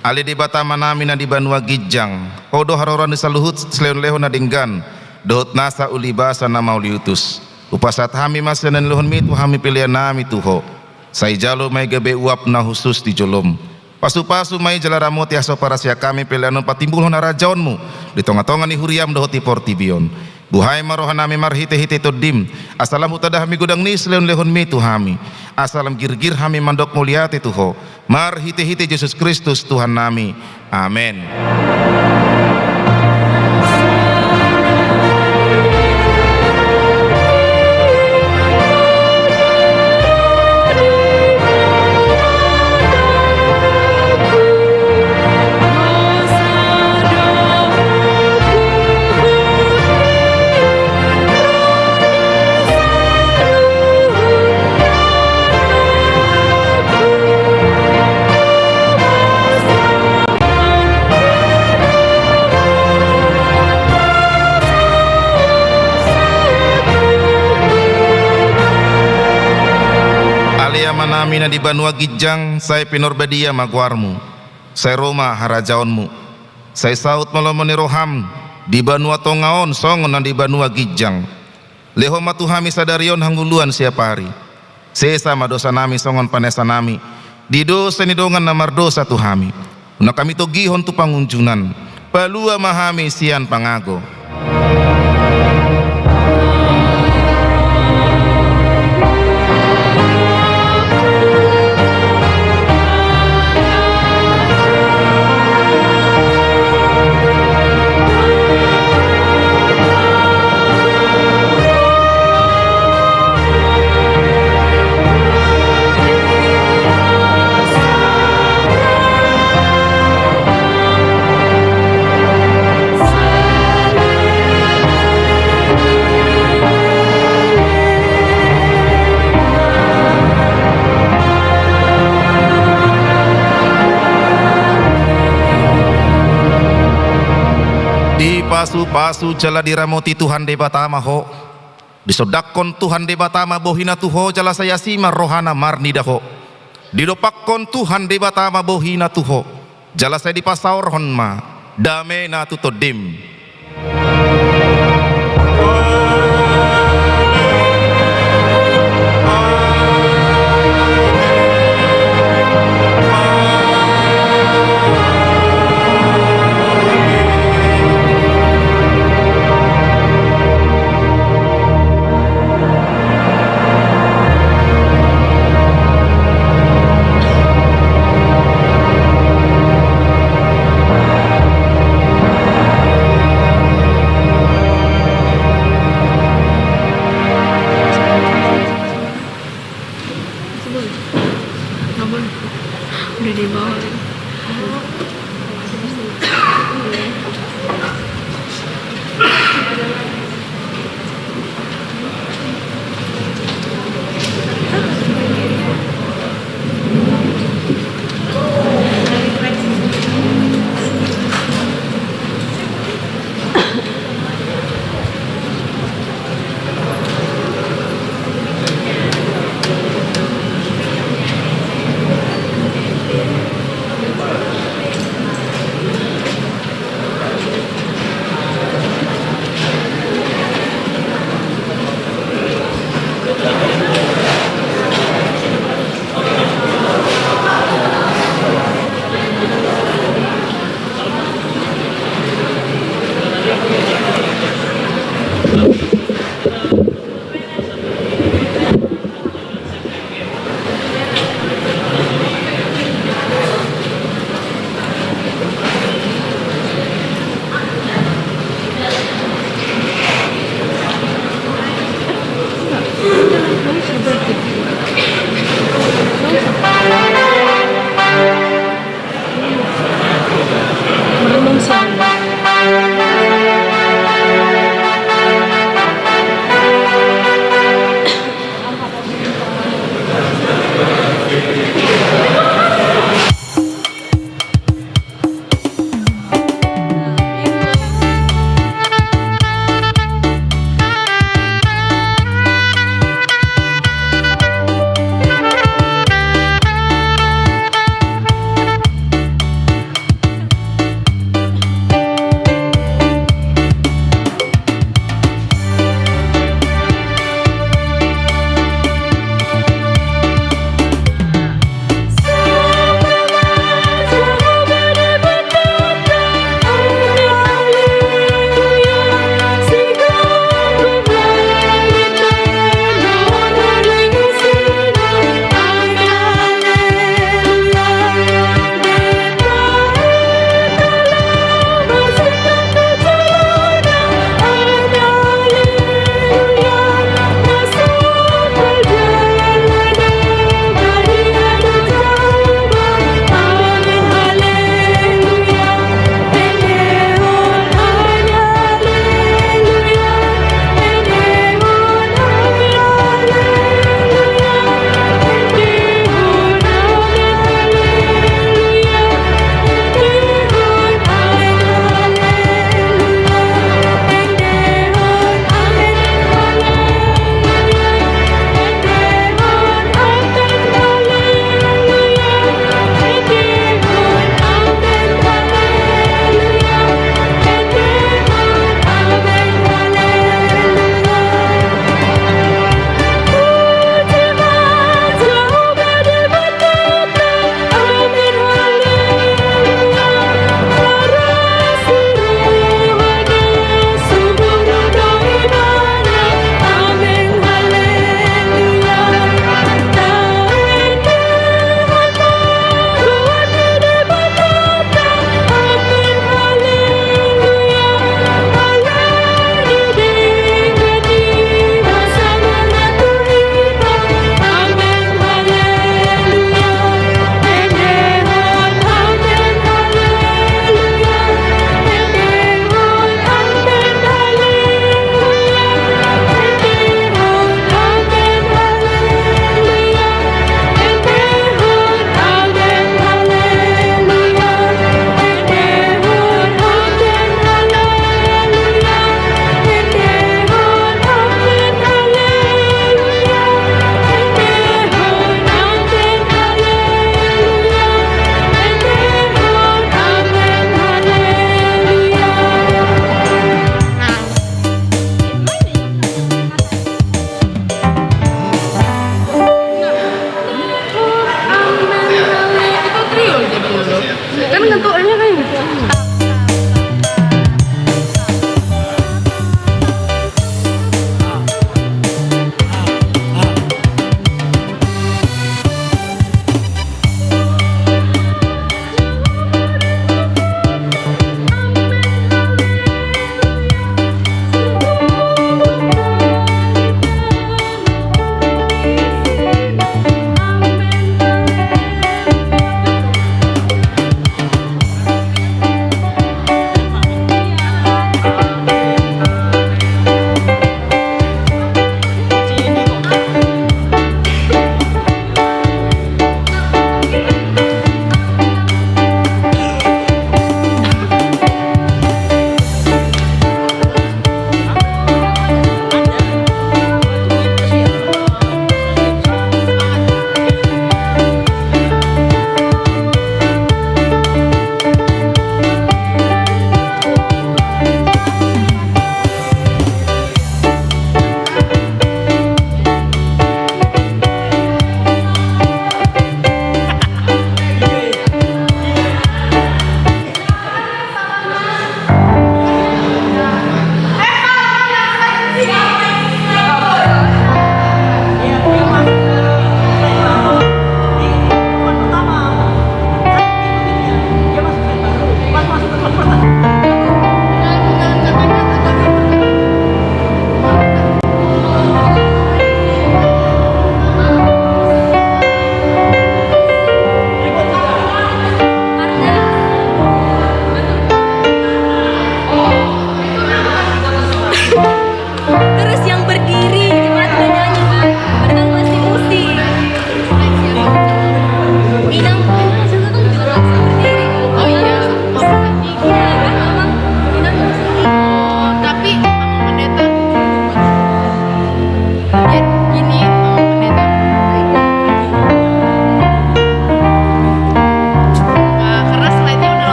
Ale Debata Amanami na di banua ginjang, Ho do haroroan ni saluhut silehonlehon na denggan dohot nasa ulibasa na mauliutus. Hupasahat hami ma sian na nilehonmi tu hami peleanami tu Ho. Sai jalo ma i gabe uap na hushus di jolom. Pasupasu ma i jala ramoti hasoparan sian hami pelean on patimbulhon harajaonmu di tongatonga ni huriam dohot di portibi on. Buhai ma rohanami marhitehite Tondim, asa lam hutanda hami godang ni silehonlehonmi tu hami, asa lam girgir hami mandok mauliate tu Ho, marhitehite Jesus Kristus Tuhannami. Amen. Ale Amanami na di banua ginjang, sai pinarbadia ma goarmu. Sai ro ma harajaonmu. Sai saut ma lomo ni roham di banua tonga on songon na di banua ginjang. Lehon ma tu hami sadari on hangoluan siapari. Sesa ma dosanami songon panesanami di dosa ni dongan na mardosa tu hami. Unang hami togihon tu pangunjunan. Palua ma hami sian pangago. Dipasupasu jala diramoti Tuhan Debata ma ho. Disondangkon Tuhan Debata ma bohina tu ho jala sai asi ma rohana marnida ho. Didompakkon Tuhan Debata ma bohina tu ho jala sai dipasaorhon ma damena tu tondim. Udah dibawa.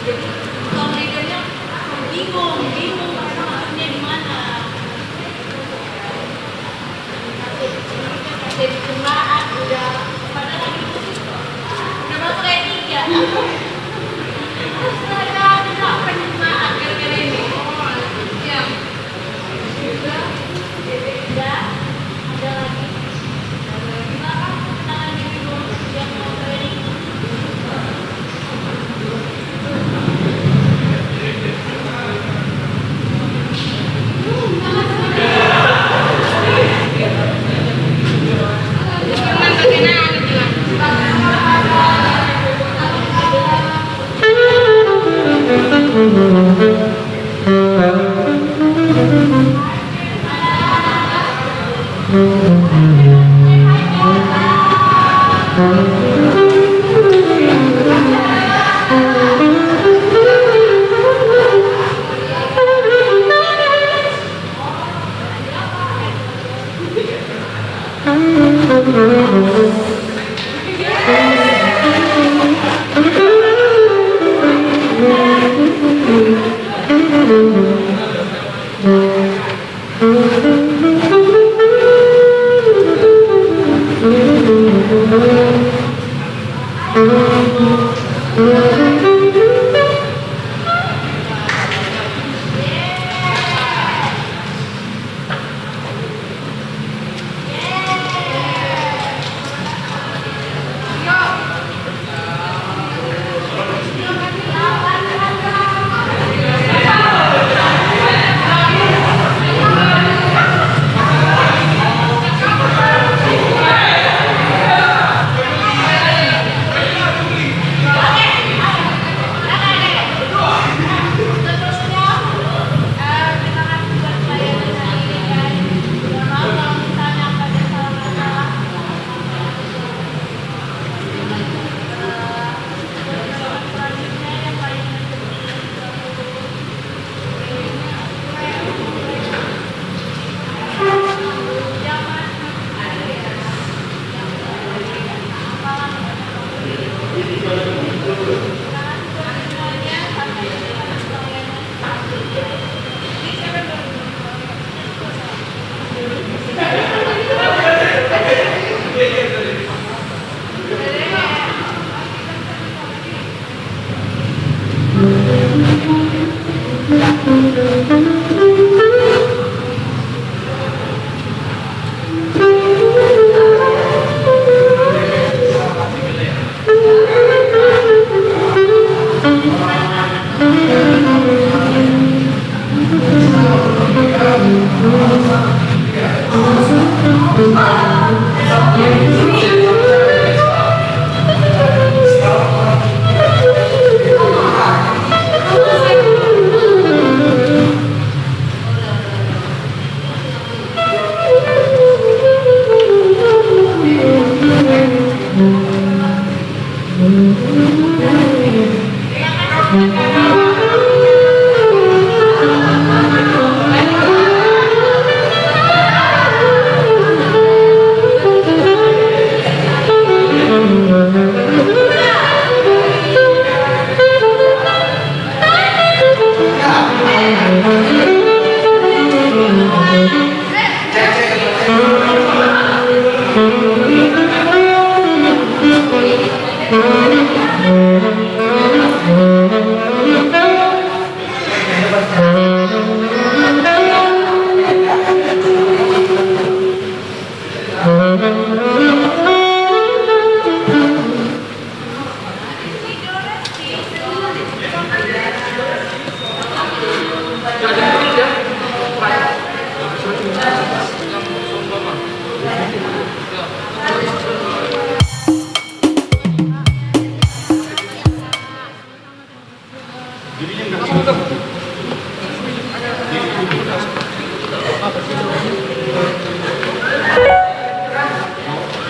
Jadi, kalau leadernya bingung, bingung, maksudnya di mana? Jadi, jemaat udah pada lagi, udah masuk ayat tiga. Astaga, ada apa nih, jemaat, gara-gara ini? Ya.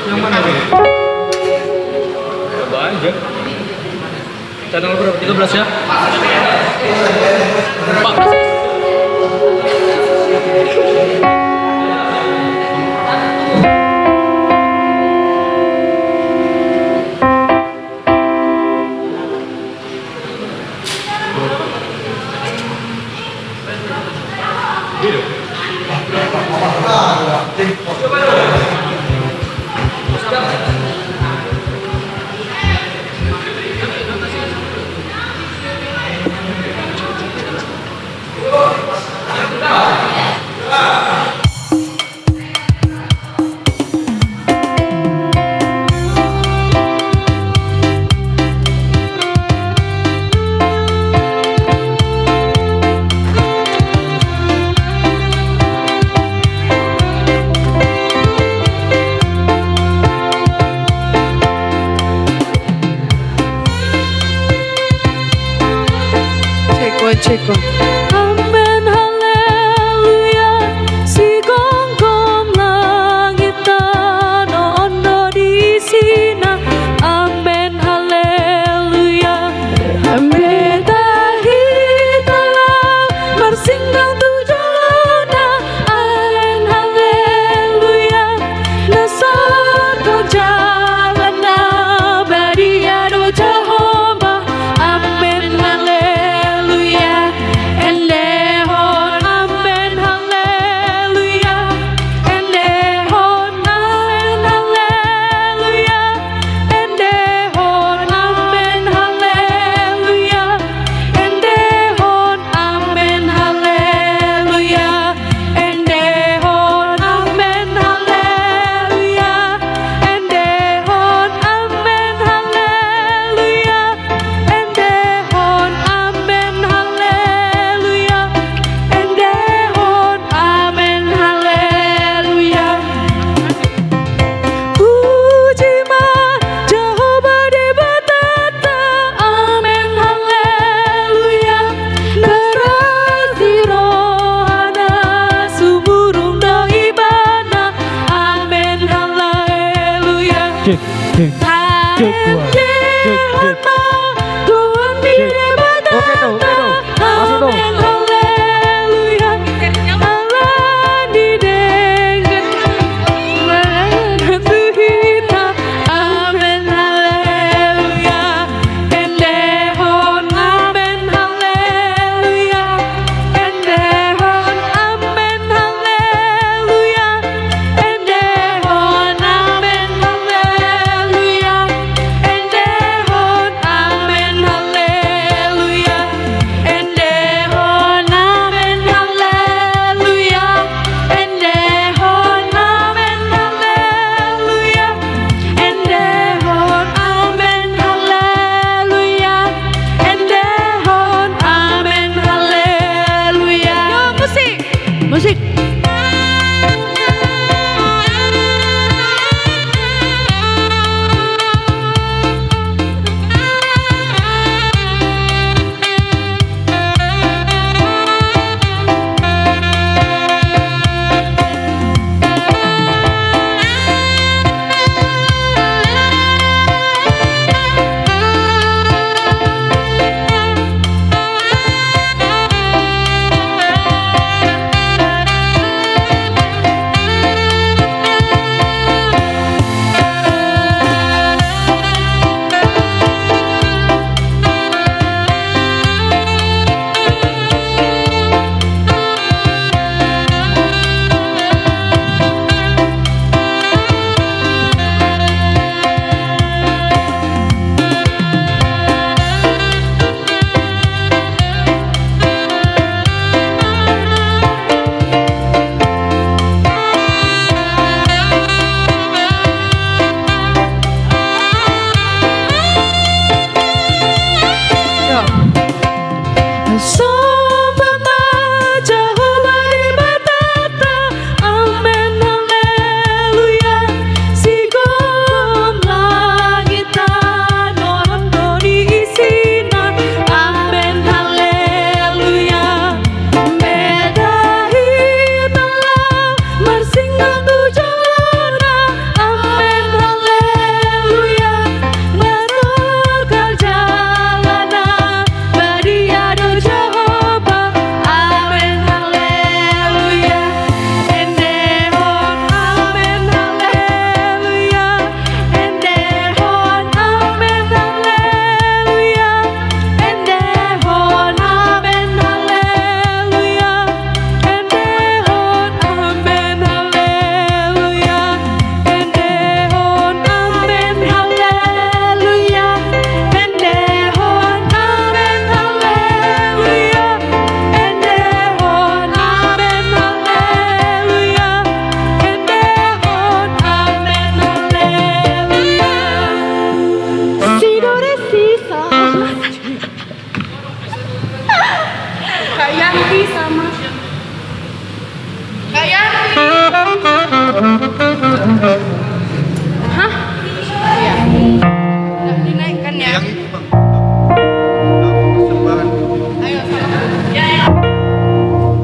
Yang mana ini? Coba aja. Channel berapa? Tiga belas ya? Empat belas. Ceko.